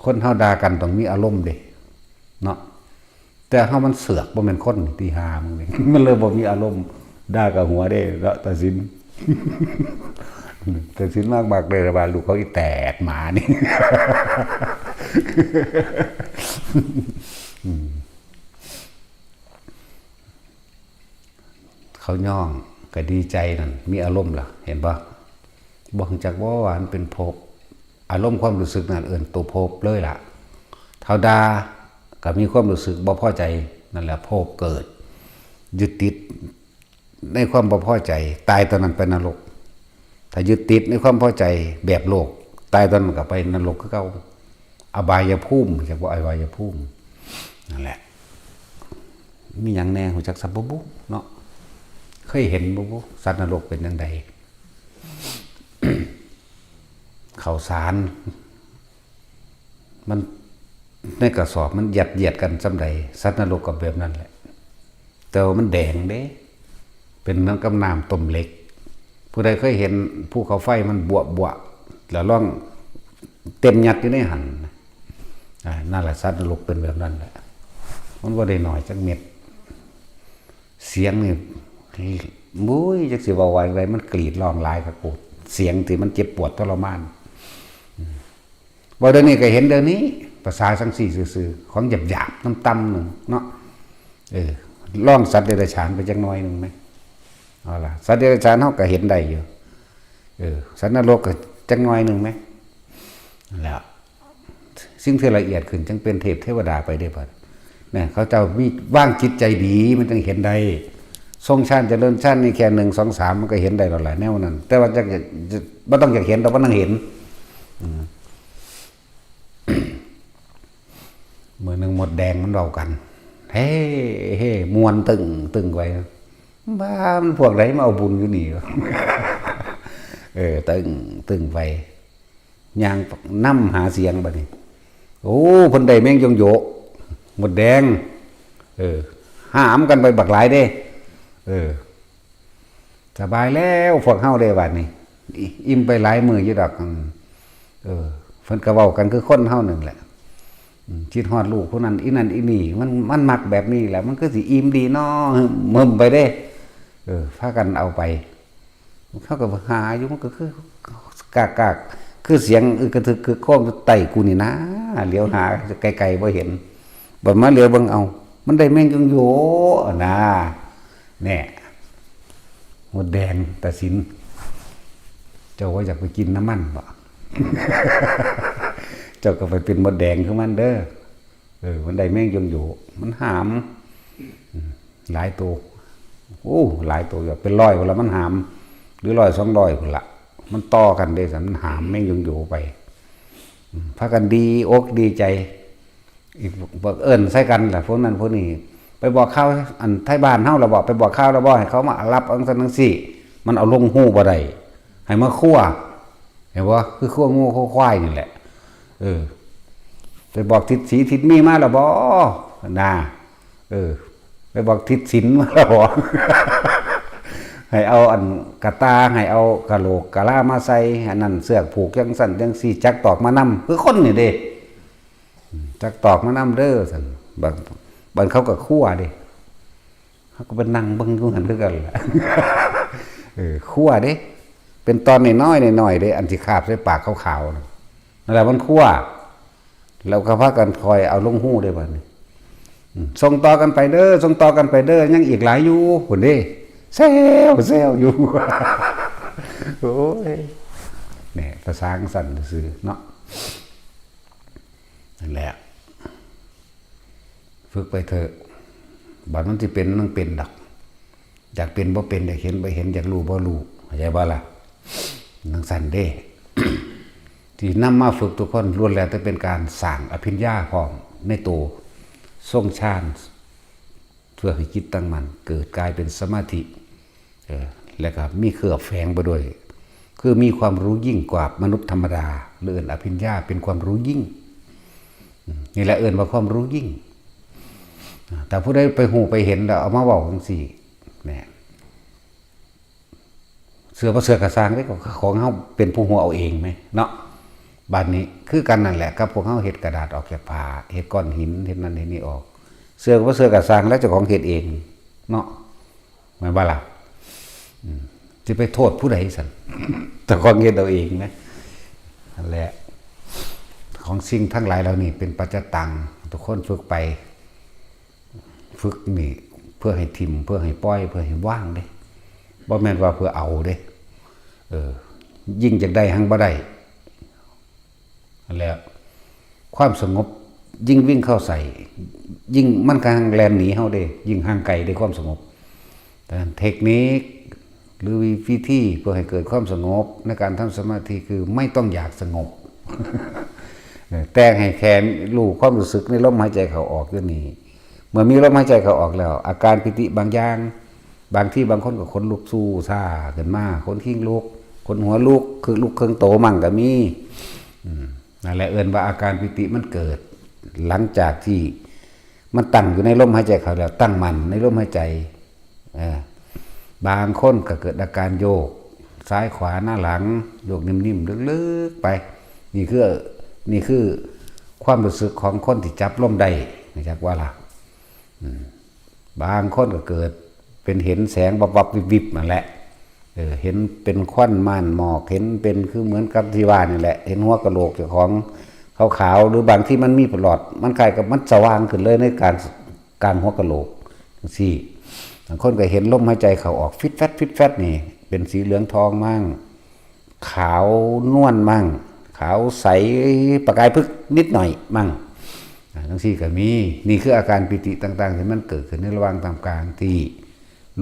คนเฮาด่ากันต้องมีอารมณ์เด้ เนาะ แต่เฮามันเสือก บ่แม่นคนนี่ ที่หามึงนี่ มันเลยบ่มีอารมณ์ ด่ากับหัวเด้เนาะ ตัดสิน ตัดสินมากๆ เลยว่าลูกเขาอีแตกหมานี่ อืม เขาย่องก็ดีใจนั่น มีอารมณ์ล่ะ เห็นบ่ บ่ฮู้จักบ่ว่ามันเป็นภพ อารมณ์ความรู้สึกนั่นเอิ้นตัวภพเลยล่ะ เท่าด่าก็มีความรู้สึกบ่พอใจ นั่นแหละภพเกิด ยึดติดในความบ่พอใจ ตายตอนนั้นไปนรก ถ้ายึดติดในความพอใจแบบโลก ตายตอนนั้นก็ไปนรกคือเก่า อบายภูมิ จักว่าอบายภูมิ นั่นแหละ มีหยังแน่ ฮู้จักซะบ่บุเนาะ เคยเห็นบ่บุ สัตว์นรกเป็นจั่งใด ข้าวสาร มัน ในกระสอบมันยัดเยียดกันส่ำใด สัตว์นรกก็แบบนั้นแหละ แต่ว่ามันแดงเด้ เป็นเหมือนกับน้ำต้มเหล็ก ผู้ใดเคยเห็นภูเขาไฟมันบวบๆ แล้วลองเต็มยัดอยู่ในหั่น อ่า นั่นแหละ สัตว์นรกเป็นแบบนั้นแหละ มันบ่ได้น้อยจักเม็ด เสียงนี่ บุ้ย จักสิเว้าว่าจั่งใด มันกรีดร้องหลายคักโพด เสียงที่มันเจ็บปวดทรมาน อืม ว่าเดี๋ยวนี้ก็เห็นเดี๋ยวนี้ ภาษาจั่งซี้ซื่อๆ ของหยาบๆ ต่ำๆ หนึ่งเนาะ เออ ลองสัตว์เดรัจฉานไปจักหน่อยหนึ่งไหม เอาล่ะ สัตว์เดรัจฉานเฮาก็เห็นได้อยู่ เออ สัตว์นรกก็จักหน่อยหนึ่งไหม แล้ว สิ่งที่ละเอียดขึ้นจั่งเป็นเทพเทวดาไปได้บัด เนี่ย เขาเจ้ามีวางจิตใจดี มันจั่งเห็นได้ ทรงฌานเจริญฌานนี่แค่หนึ่ง สอง สาม มันก็เห็นได้แล้วแหละ แนวนั้น แต่ว่าจะ จะ บ่ต้องอยากเห็น แต่ว่านั่งเห็น อืม มื้อหนึ่งมดแดงมันเว้ากัน เฮ้ เฮ้ ม่วนตึง ตึงไป บ้า มันพวกใดมาเอาบุญอยู่นี่วะ เออ ตึง ตึงไป ย่างนำหาเสียงบัดนี้ โอ้ เพิ่นได้แมงยงโยะ มดแดง เออ หามกันไปบักหลายเด้ เออ สบายแล้วพวกเฮาได้บัดนี้ อิ- อิ่มไปหลายมื้ออยู่ดอก อืม เออ เพิ่นก็เว้ากันคือคนเฮานั่นแหละ อืม คิดฮอดลูกผู้นั้น อีนั่นอีนี่ มัน มันมักแบบนี้แหละ มันคือสิอิ่มดีน้อ เหิ่มไปเด้ เออ พากันเอาไป เขาก็หาอยู่ มันก็คือ กากๆ คือเสียงอึกกระทึกคึกโครมอยู่ใต้กูนี่นะ เหลียวหาไกลๆ บ่เห็น บัดมาเหลียวเบิ่ง เอ้า มันได้แมงยงโยะนะ แน่ มดแดงตัดสิน เจ้าว่าอยากไปกินน้ำมันบ่ เจ้าก็ไปเป็นมดแดงคือมันเด้อ เออ มันได้แมงยงโยะ มันหาม อืม หลายตัว โอ้ หลายตัวอยู่ เป็นร้อยพุ้นละมันหาม หรือร้อยสองร้อยพุ้นละ มันต่อกันเด้ มันหามแมงยงโยะไป อืม พากันดีอกดีใจ อีกพวกเอิ้นใส่กันล่ะ พวกนั้นพวกนี้ ไปบอกข่าวอันไทบ้านเฮาแล้วบ่ ไปบอกข่าวแล้วบ่ ให้เขามารับเอาจั่งซั่นจั่งซี้ มันเอาลงฮูบ่ได้ ให้มาคั่ว เห็นบ่ คือคั่วงัวคั่วควายนี่แหละ เออ ไปบอกทิศสีทิศมีมาแล้วบ่ นะ เออ ไปบอกทิศสินมาแล้วบ่ ให้เอาอันกะตา ให้เอากะโหลกกะลามาใส่ อันนั้นเสือกผูกจั่งซั่นจั่งซี้ จักตอกมานำ คือคนนี่เด้ จักตอกมานำเด้อซั่น บาง บางเขาก็คั่วเด้ เขาก็ไปนั่งเบิ่งอยู่หั่นคือกันแหละ เออ คั่วเด้ เป็นตอนน้อยๆ น้อยๆ เด้ อันที่คาบใส่ปากขาวๆ น่ะ นั่นแหละมันคั่ว แล้วก็พากันคอยเอาลงฮูเด้บัดนี้ อืม ส่งต่อกันไปเด้อ ส่งต่อกันไปเด้อ ยังอีกหลายอยู่ พุ้นเด้ แซว แซวอยู่ โอ้ย เนี่ย ภาษาจั่งซั่นซื่อๆ เนาะ นั่นแหละ ฝึกไปเถอะ บัดมันสิเป็นมันเป็นดอก อยากเป็นบ่เป็น อยากเห็นบ่เห็น อยากรู้บ่รู้ เข้าใจบ่ล่ะ จั่งซั่นเด้ ที่นำมาฝึกทุกคนล้วนแล้วแต่เป็นการสร้างอภิญญาพร้อมในตัว ทรงฌาน เพื่อให้จิตตั้งมั่น เกิดกลายเป็นสมาธิ เออ และก็มีเคลือบแฝงไปด้วย คือมีความรู้ยิ่งกว่ามนุษย์ธรรมดา หรือเอิ้นอภิญญาเป็นความรู้ยิ่ง อืม นี่แหละเอิ้นว่าความรู้ยิ่ง อ่า แต่ผู้ใดไปฮู้ไปเห็นแล้วเอามาเว้าจั่งซี้ แหม เชื่อบ่เชื่อก็ซ่างเด้ ก็ของเฮาเป็นผู้ฮู้เอาเองแหมเนาะ บัดนี้คือกันนั่นแหละ กับพวกเฮาเฮ็ดกระดาษออกจากผ้า เฮ็ดก้อนหิน เฮ็ดนั่นเฮ็ดนี่ออก เชื่อบ่เชื่อก็ซ่าง แล้วเจ้าของเฮ็ดเองเนาะ แม่นบ่ล่ะ อืม สิไปโทษผู้ใดซั่น เจ้าของเฮ็ดเอาเองนะ นั่นแหละ ของสิ่งทั้งหลายเหล่านี้เป็นปัจจตัง ทุกคนฝึกไป ฝึกนี่เพื่อให้ถิ่ม เพื่อให้ปล่อย เพื่อให้วางเด้ บ่แม่นว่าเพื่อเอาเด้ เออ ยิ่งอยากได้หังบ่ได้ นั่นแหละ ความสงบยิ่งวิ่งเข้าใส่ ยิ่งมันก็หังแล่นหนีเฮาเด้ ยิ่งห่างไกลเด้ความสงบ ดังนั้นเทคนิค หรือวิธีเพื่อให้เกิดความสงบในการทำสมาธิคือไม่ต้องอยากสงบ เออ แต่ให้แค่รู้ความรู้สึกในลมหายใจเข้าออกอยู่นี่ เมื่อมีลมหายใจเข้าออกแล้ว อาการปีติบางอย่าง บางทีบางคนก็ขนลุกสู้ซ่าขึ้นมา ขนคิงลุก ขนหัวลุก คือลุกเครื่องโตมั่งก็มี อืม นั่นแหละเอิ้นว่าอาการปีติมันเกิด หลังจากที่มันตั้งอยู่ในลมหายใจเข้าแล้ว ตั้งมั่นในลมหายใจ เออ บางคนก็เกิดอาการโยกซ้ายขวาหน้าหลัง โยกนิ่มๆ ลึกๆ ไป นี่คือ นี่คือความรู้สึกของคนที่จับลมได้ รู้จักบ่ล่ะ อืม บางคนก็เกิดเป็นเห็นแสงวับๆ วิบๆ นั่นแหละ เออ เห็นเป็นควันม่านหมอก เห็นเป็นคือเหมือนกับที่ว่านี่แหละ เห็นหัวกะโหลกเจ้าของขาวๆ หรือบางที่มันมีหลอด มันคล้ายกับมันสว่างขึ้นเลยในการ กลางหัวกะโหลกจั่งซี้ บางคนก็เห็นลมหายใจเข้าออกฟิดแฟด ฟิดแฟดนี่ เป็นสีเหลืองทองมั่ง ขาวนวลมั่ง ขาวใสประกายพฤกษ์นิดหน่อยมั่ง อ่า จั่งซี้ก็มี นี่คืออาการปีติต่างๆ ที่มันเกิดขึ้นในระหว่างท่ามกลางที่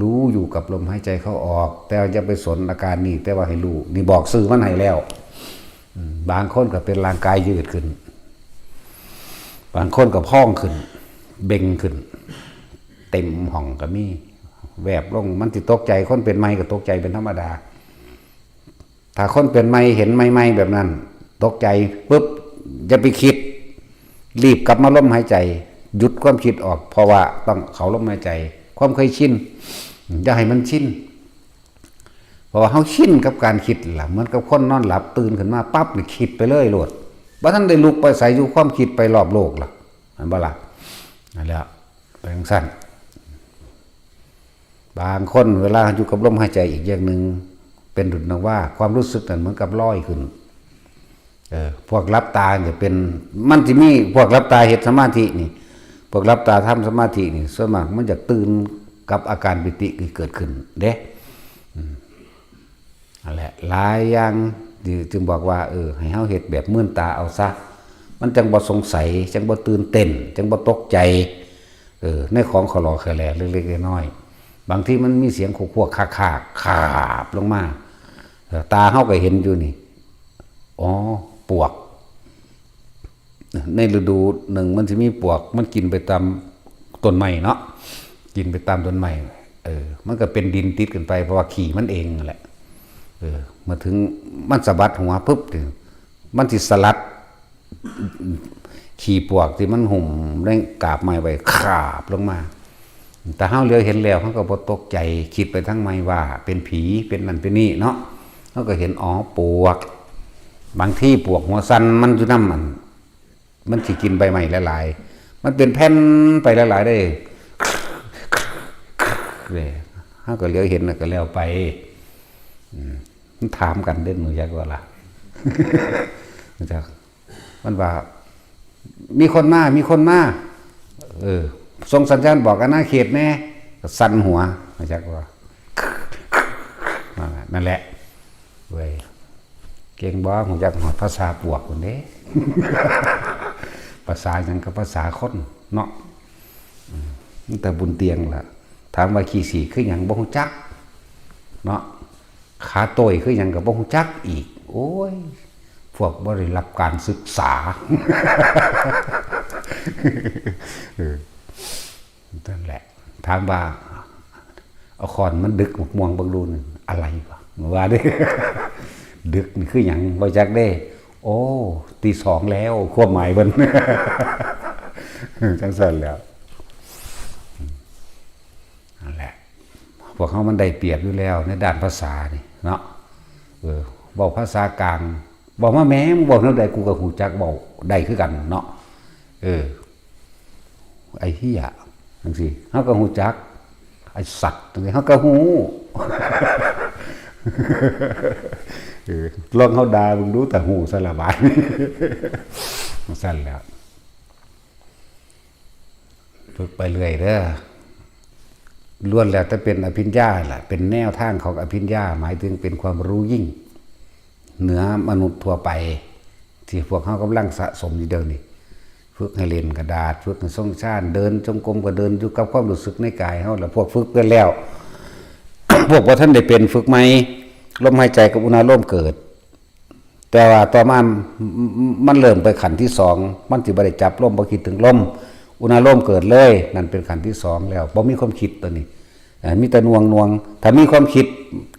รู้อยู่กับลมหายใจเข้าออก แต่ว่าอย่าไปสนอาการนี้ แต่ว่าให้รู้ นี่บอกชื่อมันให้แล้ว อืม บางคนก็เป็นร่างกายยืดขึ้น บางคนก็พองขึ้น เบ่งขึ้น เต็มห้องก็มี แวบลง มันสิตกใจ คนเป็นใหม่ก็ตกใจเป็นธรรมดา ถ้าคนเป็นใหม่เห็นใหม่ๆ แบบนั้น ตกใจปุ๊บ อย่าไปคิด รีบกลับมาลมหายใจ หยุดความคิดออก เพราะว่าต้องเข้าลมหายใจ ความเคยชิน อย่าให้มันชิน เพราะว่าเฮาชินกับการคิดล่ะ เหมือนกับคนนอนหลับตื่นขึ้นมาปั๊บนี่คิดไปเลยโลด บ่ทันได้ลุกไปไส อยู่ความคิดไปรอบโลกล่ะ แม่นบ่ล่ะ นั่นแหละ เป็นจั่งซั้น บางคนเวลาอยู่กับลมหายใจอีกอย่างหนึ่ง เป็นดุจดังว่าความรู้สึกนั้นเหมือนกับลอยขึ้น เออ พวกหลับตาจะเป็น มันสิมีพวกหลับตาเฮ็ดสมาธินี่ พวกหลับตาทำสมาธินี่ ส่วนมากมันจะตื่นกับอาการปีติที่เกิดขึ้นเด้ อืม นั่นแหละ หลายอย่างที่จึงบอกว่า เออ ให้เฮาเฮ็ดแบบมืนตาเอาซะ มันจั่งบ่สงสัย จั่งบ่ตื่นเต้น จั่งบ่ตกใจ เออ ในของขะหลอแขะแหลเล็กๆน้อยๆ บางทีมันมีเสียงขวกๆคากๆ คาบลงมา เออ ตาเฮาก็เห็นอยู่นี่ อ๋อ ปวก ในฤดูหนึ่งมันสิมีปวก มันกินไปตามต้นไม้เนาะ กินไปตามต้นไม้ เออ มันก็เป็นดินติดกันไป เพราะว่าขี้มันเองนั่นแหละ เออ มาถึงมันสะบัดหัวปุ๊บนี่ มันสิสลัด ขี้ปวกที่มันหุ้มในกาบไม้ไว้ คาบลงมา แต่เฮาเหลียวเห็นแล้ว เฮาก็บ่ตกใจ คิดไปทางใหม่ว่าเป็นผี เป็นนั่นเป็นนี่เนาะ เฮาก็เห็น อ๋อ ปวก บางทีปวกหัวสั่น มันอยู่นำมัน มันสิกินใบไม้หลายๆ มันเป็นแผ่นไปหลายๆ เด้ เด้ เฮาก็เหลียวเห็นแล้วก็แล้วไป อืม มันถามกันเด้ ฮู้จักบ่ล่ะ ฮู้จัก มันว่า มีคนมา มีคนมา เออ ส่งสัญญาณบอกอาณาเขตแหน่ ก็สั่นหัว ฮู้จักบ่ นั่นแหละ นั่นแหละ เว้ย เก่งบ่ ฮู้จักฮอดภาษาปวกพุ้นเด้ ภาษาหยังกับภาษาคนเนาะ อืม มีแต่บุญเตียงล่ะ ถามว่าขี้สีคือหยัง บ่ฮู้จัก เนาะ ขาโต้ยคือหยังก็บ่ฮู้จักอีก โอ้ย พวกบ่ได้รับการศึกษา เออ นั่นแหละ ถามว่า เอาค้อนมันดึกหมากม่วงเบิ่งดูนี่ อะไรวะ ว่าเด้ ดึกนี่คือหยัง บ่จักเด้ โอ้ ตีสองแล้ว ความหมายเพิ่น จั่งซั่นแหล้ว นั่นแหละ พวกเฮามันได้เปรียบอยู่แล้วในด้านภาษานี่เนาะ เออ เว้าภาษากลาง เว้ามาแหม มึงเว้าแนวใดกูก็ฮู้จักเว้าได้คือกันเนาะ เออ ไอ้เหี้ย จั่งซี้ เฮาก็ฮู้จัก ไอ้สัตว์ จั่งซี้ เฮาก็ฮู้ เออ ลองเฮาด่ามึงดู แต่ฮู้ซะละบาด จั่งซั่นแหล้ว ฝึกไปเรื่อยเด้อ ล้วนแล้วแต่เป็นอภิญญาล่ะ เป็นแนวทางของอภิญญา หมายถึงเป็นความรู้ยิ่ง เหนือมนุษย์ทั่วไป ที่พวกเฮากำลังสะสมอยู่เดี๋ยวนี้ ฝึกให้เล่นกระดาษ ฝึกให้ทรงฌาน เดินจงกรมก็เดินอยู่กับความรู้สึกในกายเฮา แล้วพวกฝึกไปแล้ว พวกบ่ทันได้เป็น ฝึกใหม่ ลมหายใจกับอุณาโลมเกิด แต่ว่าต่อมา มันเริ่มไปขั้นที่สอง มันสิบ่ได้จับลม บ่คิดถึงลม อุณาโลมเกิดเลย นั่นเป็นขั้นที่สองแล้ว บ่มีความคิดตัวนี้ เอ่อ มีแต่หน่วงๆ ถ้ามีความคิด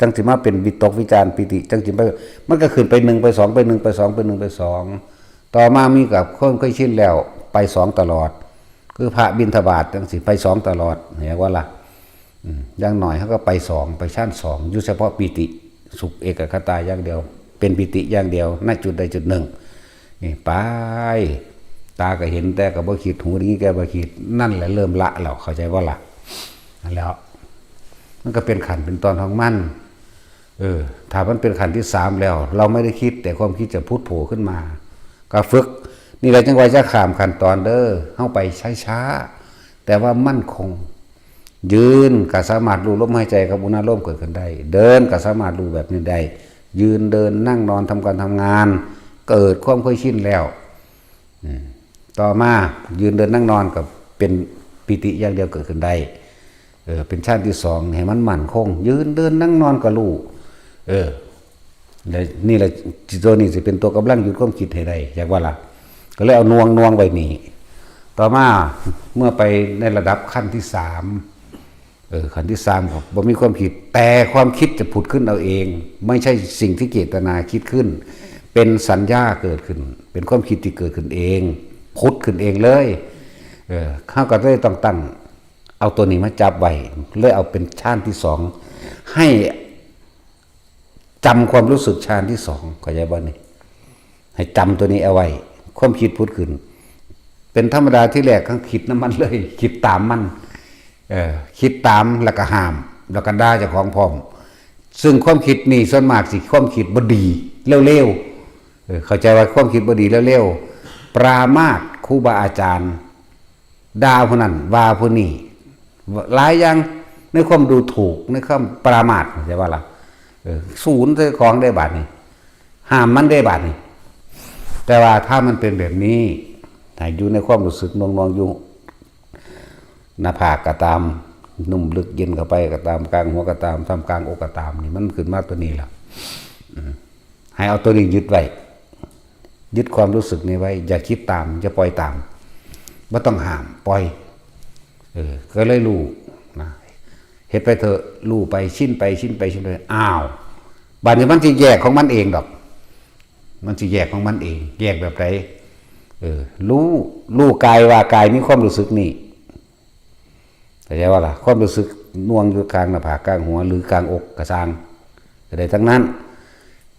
จั่งสิมาเป็นวิตกวิจารปีติ จั่งสิไป มันก็ขึ้นไปหนึ่งไปสอง ไปหนึ่งไปสอง ไปหนึ่งไปสอง ต่อมามีกับความเคยชินแล้ว ไปสองตลอด คือพระบิณฑบาตจั่งซี้ ไปสองตลอด เห็นบ่ล่ะ อืม อย่างน้อยเฮาก็ไปสอง ไปฌานสอง อยู่เฉพาะปีติสุขเอกคตาอย่างเดียว เป็นปีติอย่างเดียว ณ จุดใดจุดหนึ่ง นี่ไป ตาก็เห็นแต่ก็บ่คิด หูได้ยินแต่บ่คิด นั่นแหละเริ่มละแล้ว เข้าใจบ่ล่ะ นั่นแหล้ว มันก็เป็นขั้นเป็นตอนของมัน เออ ถ้ามันเป็นขั้นที่สามแล้ว เราไม่ได้คิด แต่ความคิดจะผุดโผล่ขึ้นมา ก็ฝึก นี่แหละจั่งว่าอย่าข้ามขั้นตอนเด้อ เฮาไปช้าๆ แต่ว่ามั่นคง ยืนก็สามารถรู้ลมหายใจกับอุณาโลมเกิดขึ้นได้ เดินก็สามารถรู้แบบนี้ได้ ยืนเดินนั่งนอนทำการทำงาน เกิดความเคยชินแล้ว อืม ต่อมายืนเดินนั่งนอนก็เป็นปีติอย่างเดียวเกิดขึ้นได้ เออ เป็นฌานที่สอง ให้มันมั่นคง ยืนเดินนั่งนอนก็รู้ เออ และนี่แหละ ตัวนี้สิเป็นตัวกำลังหยุดความคิดให้ได้ อยากว่าล่ะ ก็เลยเอาหน่วงหน่วงไว้นี่ ต่อมาเมื่อไปในระดับขั้นที่สาม เออ ขั้นที่สามก็บ่มีความคิด แต่ความคิดจะผุดขึ้นเอาเอง ไม่ใช่สิ่งที่เจตนาคิดขึ้น เป็นสัญญาเกิดขึ้น เป็นความคิดที่เกิดขึ้นเอง ผุดขึ้นเองเลย เออ เฮาก็เลยต้องตั้ง เอาตัวนี้มาจับไว้ เลยเอาเป็นฌานที่สอง ให้จำความรู้สึกฌานที่สอง เข้าใจบ่นี่ ให้จำตัวนี้เอาไว้ ความคิดผุดขึ้น เป็นธรรมดา ที่แรกก็คิดนำมันเลย คิดตามมัน เออ คิดตามแล้วก็ห้าม แล้วก็ด่าเจ้าของพร้อม ซึ่งความคิดนี่ส่วนมากสิความคิดบ่ดี เร็วๆ เออ เข้าใจว่าความคิดบ่ดีเร็วๆ ปรามาสครูบาอาจารย์ ด่าผู้นั้นว่าผู้นี้ หลายอย่าง ในความดูถูก ในความปรามาส เข้าใจบ่ล่ะ เออ สูนใส่ของได้บาดนี้ ห้ามมันได้บาดนี้ แต่ว่าถ้ามันเป็นแบบนี้ ให้อยู่ในความรู้สึกหน่วงๆ อยู่ หน้าผากก็ตาม นุ่มลึกเย็นเข้าไปก็ตาม กลางหัวก็ตาม ท่ามกลางอกก็ตาม นี่มันขึ้นมาตัวนี้ล่ะ อืม ให้เอาตัวนี้ยึดไว้ ยึดความรู้สึกนี้ไว้ อย่าคิดตาม อย่าปล่อยตาม บ่ต้องห้าม ปล่อย เออ ก็เลยรู้ เฮ็ดไปเถอะ รู้ไป ชินไป ชินไป ชินไป อ้าว บัดนี้มันสิแยกของมันเองดอก มันสิแยกของมันเอง แยกแบบใด เออ รู้ รู้กายว่ากายมีความรู้สึกนี่ เข้าใจว่าล่ะ ความรู้สึกหน่วงอยู่กลางหน้าผาก กลางหัว หรือกลางอกกะซ่าง ก็ได้ทั้งนั้น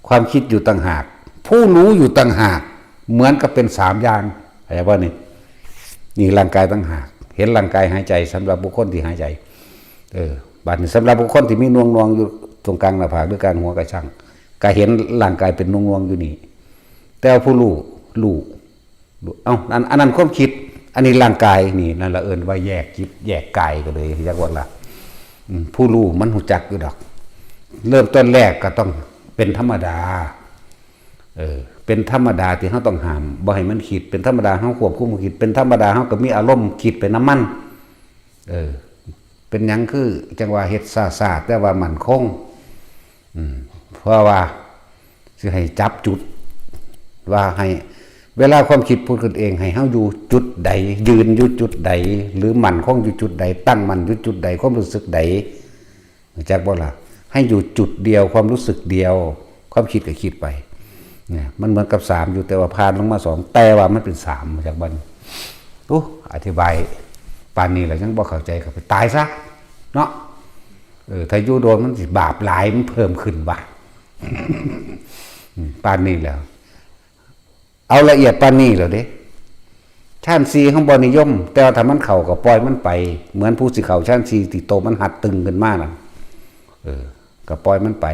ความคิดอยู่ต่างหาก ผู้รู้อยู่ต่างหาก เหมือนกับเป็นสามอย่าง เข้าใจว่านี่ นี่ร่างกายต่างหาก เห็นร่างกายหายใจ สำหรับบุคคลที่หายใจ เออ บัดนี้สำหรับบุคคลที่มีหน่วงๆอยู่ตรงกลางหน้าผาก หรือกลางหัวกะซ่าง ก็เห็นร่างกายเป็นหน่วงๆอยู่นี่ แต่ว่าผู้รู้ รู้ รู้ เอ้า อัน อันนั้นความคิด อันนี้ร่างกาย นี่ นั่นละเอิ้นว่าแยกจิต แยกกาย ก็เลย จักว่าล่ะ อืม ผู้รู้มันฮู้จักอยู่ดอก เริ่มต้นแรกก็ต้องเป็นธรรมดา เออ เป็นธรรมดาที่เฮาต้องห้าม บ่ให้มันคิด เป็นธรรมดาเฮาควบคุมคิด เป็นธรรมดาเฮาก็มีอารมณ์คิดไปนำมัน เออ เป็นหยังคือ จังว่าเฮ็ดช้าๆ แต่ว่ามั่นคง อืม เพราะว่าสิให้จับจุด ว่าให้ เวลาความคิดผุดขึ้นเอง ให้เฮาอยู่จุดใด ยืนอยู่จุดใด หรือมั่นคงอยู่จุดใด ตั้งมั่นอยู่จุดใด ความรู้สึกใด รู้จักบ่ล่ะ ให้อยู่จุดเดียว ความรู้สึกเดียว ความคิดก็คิดไป เนี่ย มันเหมือนกับสามอยู่ แต่ว่าผ่านลงมาสอง แต่ว่ามันเป็นสาม รู้จักบ่ โอ้ อธิบายปานนี้แล้วยังบ่เข้าใจ ก็ไปตายซะ เนาะ เออ ถ้าอยู่โดนมันสิบาปหลาย มันเพิ่มขึ้นว่ะ อืม ปานนี้แล้ว เอาละเอียดปานนี้แล้วเด้ ฌานสี่เฮาบ่นิยม แต่ว่าถ้ามันเข้าก็ปล่อยมันไป เหมือนผู้สิเข้าฌานสี่ที่โตมันหัดตึงขึ้นมานั่น เออ ก็ปล่อยมันไป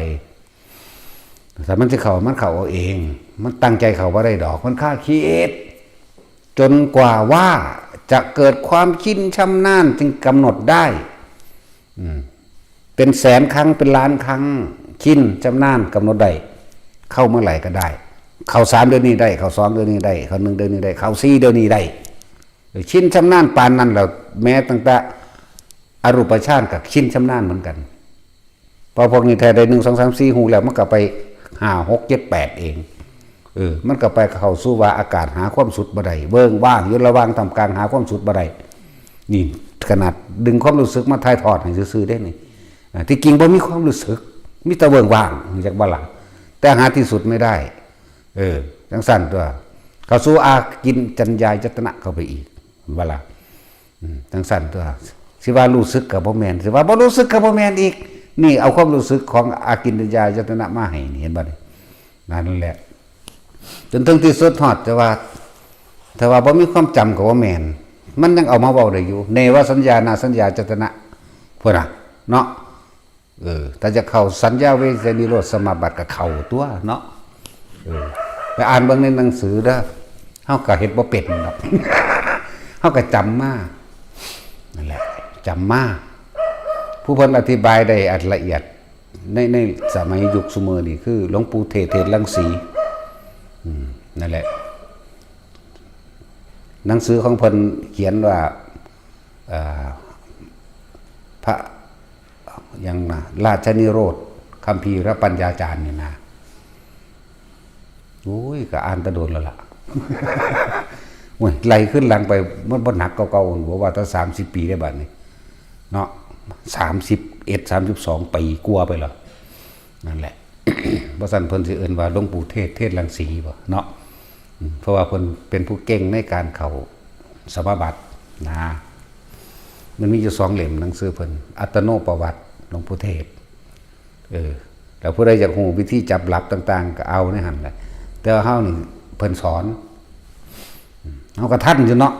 ถ้ามันสิเข้า มันเข้าเอาเอง มันตั้งใจเข้าบ่ได้ดอก มันคาดคิด จนกว่าว่าจะเกิดความชินชำนาญจึงกำหนดได้ อืม เป็นแสนครั้ง เป็นล้านครั้ง ชินชำนาญกำหนดได้ เข้าเมื่อไหร่ก็ได้ เข้าสามเดี๋ยวนี้ได้ เข้าสองเดี๋ยวนี้ได้ เข้าหนึ่งเดี๋ยวนี้ได้ เข้าสี่เดี๋ยวนี้ได้ ชินชำนาญปานนั้นแล้ว แม้ตั้งแต่อรูปฌานก็ชินชำนาญเหมือนกัน พอพวกนี้แท้ได้หนึ่ง สอง สาม สี่ ฮู้แล้ว มันก็ไปห้า หก เจ็ด แปด เอง เออ มันก็ไปเข้าสู่ว่าอากาศหาความสุดบ่ได้ เวิ้งว้างอยู่ระหว่างท่ามกลางหาความสุดบ่ได้ นี่ขนาดดึงความรู้สึกมาถ่ายทอดให้ซื่อๆเด้นี่ อ่า ที่จริงบ่มีความรู้สึก มีแต่เวิ้งว้าง รู้จักบ่ล่ะ แต่หาที่สุดไม่ได้ เออ จังซั่นตัว เข้าสู่อากิญจัญญายตนะเข้าไปอีก เห็นบ่ล่ะ อืม จังซั่นตัว สิว่ารู้สึกก็บ่แม่น สิว่าบ่รู้สึกก็บ่แม่นอีก นี่เอาความรู้สึกของอากิญจัญญายตนะมาให้นี่ เห็นบ่นี่ นั่นแหละ จนถึงที่สุดฮอด แต่ว่า ถ้าว่าบ่มีความจำก็บ่แม่น มันยังเอามาเว้าได้อยู่ เนวสัญญานาสัญญาจตนะ พุ้นน่ะ เนาะ เออ ถ้าจะเข้าสัญญาเวทนิโรธสมาบัติก็เข้าตัวเนาะ เออ ไปอ่านเบิ่งในหนังสือเด้อ เฮาก็เฮ็ดบ่เป็นดอก เฮาก็จำมา นั่นแหละ จำมา ผู้เพิ่นอธิบายได้อันละเอียด ใน ในสมัยยุคซุมื้อนี่คือหลวงปู่เทศ เทศรังสี อืม นั่นแหละ หนังสือของเพิ่นเขียนว่า เอ่อ พระ หยังนะ ราชนิโรธ คัมภีรปัญญาจารย์นี่นะ โอ้ย ก็อ่านแต่โดนแล้วล่ะ โอ้ย ไล่ขึ้นหลังไป มันบ่หนักกว่าเก่า บ่ว่าแต่สามสิบปีได้บัดนี้ เนาะ สามสิบเอ็ด สามสิบสอง ปีกว่าไปแล้ว นั่นแหละ บ่ซั่นเพิ่นสิเอิ้นว่าหลวงปู่เทศ เทศรังสีบ่เนาะ อืม เพราะว่าเพิ่นเป็นผู้เก่งในการเข้าสมาบัตินะ มันมีอยู่สองเล่มหนังสือเพิ่น อัตโนประวัติหลวงปู่เทศ เออ แล้วผู้ใดอยากรู้วิธีจับหลับต่างๆ ก็เอาในหั่นแหละ แต่ว่าเฮานี่เพิ่นสอน อืม เฮาก็ทันอยู่เนาะ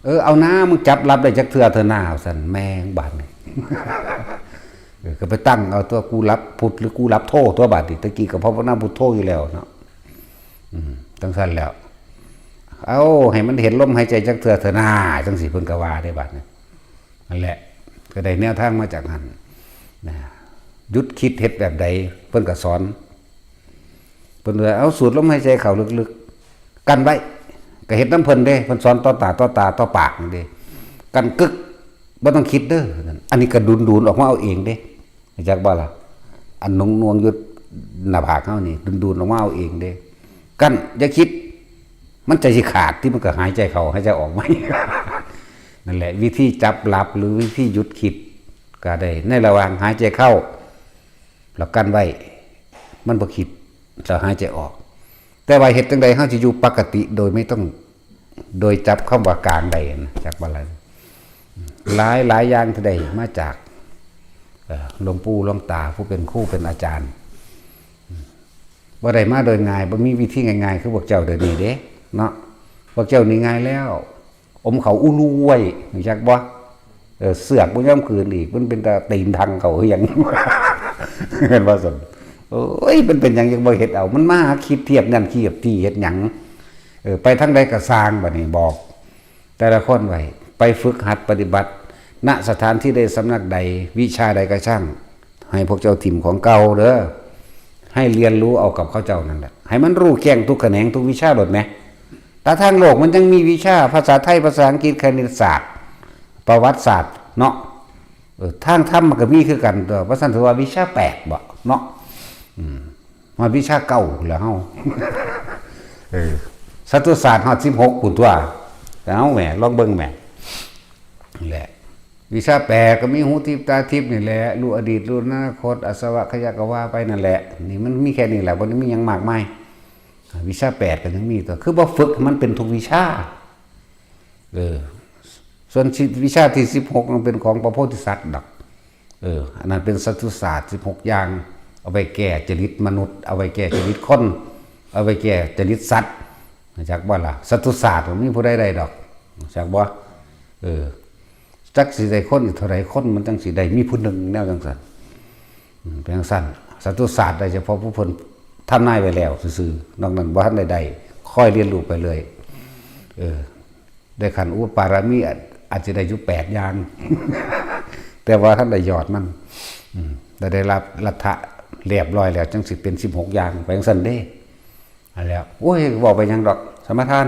เออ เอานะ มึงจับหลับได้จักเทื่อเถอะนะ ว่าซั่น แม่งบาดนี่ เออ ก็ไปตั้งเอาตัว กูหลับพุทหรือกูหลับโธตัวบาดนี่ ตะกี้ก็ภาวนาพุทโธอยู่แล้วเนาะ อืม จังซั่นแล้ว เอา ให้มันเห็นลมหายใจจักเทื่อเถอะนะ จังซี่เพิ่นก็ว่าได้บาดนี่ นั่นแหละ ก็ได้แนวทางมาจากหั่นนะ หยุดคิดเฮ็ดแบบใด เพิ่นก็สอน เพิ่นว่า เอาสูดลมหายใจเข้าลึกๆ กั้นไว้ ก็เฮ็ดนำเพิ่นเด้ เพิ่นสอนต่อตาต่อตาต่อปากนี่เด้ กั้นกึก บ่ต้องคิดเด้อ อันนี้ก็ดูนๆออกมาเอาเองเด้ รู้จักบ่ล่ะ อันหน่วงๆอยู่หน้าผากเฮานี่ ดูนๆออกมาเอาเองเด้ กั้น อย่าคิด มันใจสิขาดที่มันก็หายใจเข้าหายใจออกมา นั่นแหละ วิธีจับหลับหรือวิธีหยุดคิด ก็ได้ในระหว่างหายใจเข้า แล้วกั้นไว้ มันบ่คิด แล้วหายใจออก แต่ว่าเฮ็ดจั่งใดเฮาสิอยู่ปกติโดยไม่ต้อง โดยจับคำว่ากลางได้นะ จักว่าหลาย หลายหลายอย่างที่ได้มาจาก เอ่อ หลวงปู่หลวงตาผู้เป็นครูเป็นอาจารย์ บ่ได้มาโดยง่าย บ่มีวิธีง่ายๆ คือพวกเจ้าเดี๋ยวนี้เด้ เนาะ พวกเจ้านี่ง่ายแล้ว อมเขาอู้ลู่ไว้ รู้จักบ่ เออ เสือกบ่ยอมคืนอีก มันเป็นตาตีนทังเขาคือหยัง เห็นบ่ซั่น โอ้ย มันเป็นหยังยังบ่เฮ็ดเอา มันมาหาคิดเทียบนั่นเทียบที่เฮ็ดหยัง เออ ไปทางใดก็ซ่าง บัดนี้บอก แต่ละคนไว้ ไปฝึกหัดปฏิบัติ ณ สถานที่ใดสำนักใด วิชาใดก็ช่าง ให้พวกเจ้าถิ่มของเก่าเด้อ ให้เรียนรู้เอากับเขาเจ้านั่นแหละ ให้มันรู้แจ้งทุกแขนงทุกวิชาโลดแหม แต่ทางโลกมันยังมีวิชาภาษาไทย ภาษาอังกฤษ คณิตศาสตร์ ประวัติศาสตร์เนาะ เออ ทางธรรมมันก็มีคือกันตัว ว่าซั่นถือว่าวิชาแปดบ่เนาะ อืม ฮอดวิชาเก้าแล้วเฮา เออ สัตวศาสตร์ฮอดสิบหกพุ้นตัว แต่เอาแหม ลองเบิ่งแหม นี่แหละ วิชาแปดก็มีหูทิพย์ตาทิพย์นี่แหละ รู้อดีต รู้อนาคต อาสวะขยะก็ว่าไปนั่นแหละ นี่มันมีแค่นี้แหละ บ่ได้มีหยังมากมาย วิชาแปดก็ยังมีตัว คือบ่ฝึกให้มันเป็นทุกวิชา เออ ส่วนวิชาที่สิบหกมันเป็นของพระโพธิสัตว์ดอก เออ อันนั้นเป็นสัตตุศาสตร์สิบหกอย่าง เอาไว้แก้จริตมนุษย์ เอาไว้แก้จริตคน เอาไว้แก้จริตสัตว์ จักบ่ล่ะ สัตตุศาสตร์มันมีผู้ใดได้ดอก จักบ่ เออ จักสิได้คนอีกเท่าไหร่คน มันจังสิได้มีผู้หนึ่งแนวจังซั่น อืม เป็นจังซั่น สัตตุศาสตร์ได้เฉพาะผู้เพิ่นทำนายไว้แล้วซื่อๆ นอกนั้นบ่ทันได้ได้ ค่อยเรียนรู้ไปเลย เออ ได้ขั้นอุปปารมีอาจ อาจจะได้อยู่แปดอย่าง แต่ว่าทันได้ยอดมัน อืม แต่ได้รับรัตถะเรียบร้อยแล้ว จังสิเป็นสิบหกอย่าง ไปจังซั่นเด้ อันแล้ว โอ้ย เว้าไปหยังดอก สมาทาน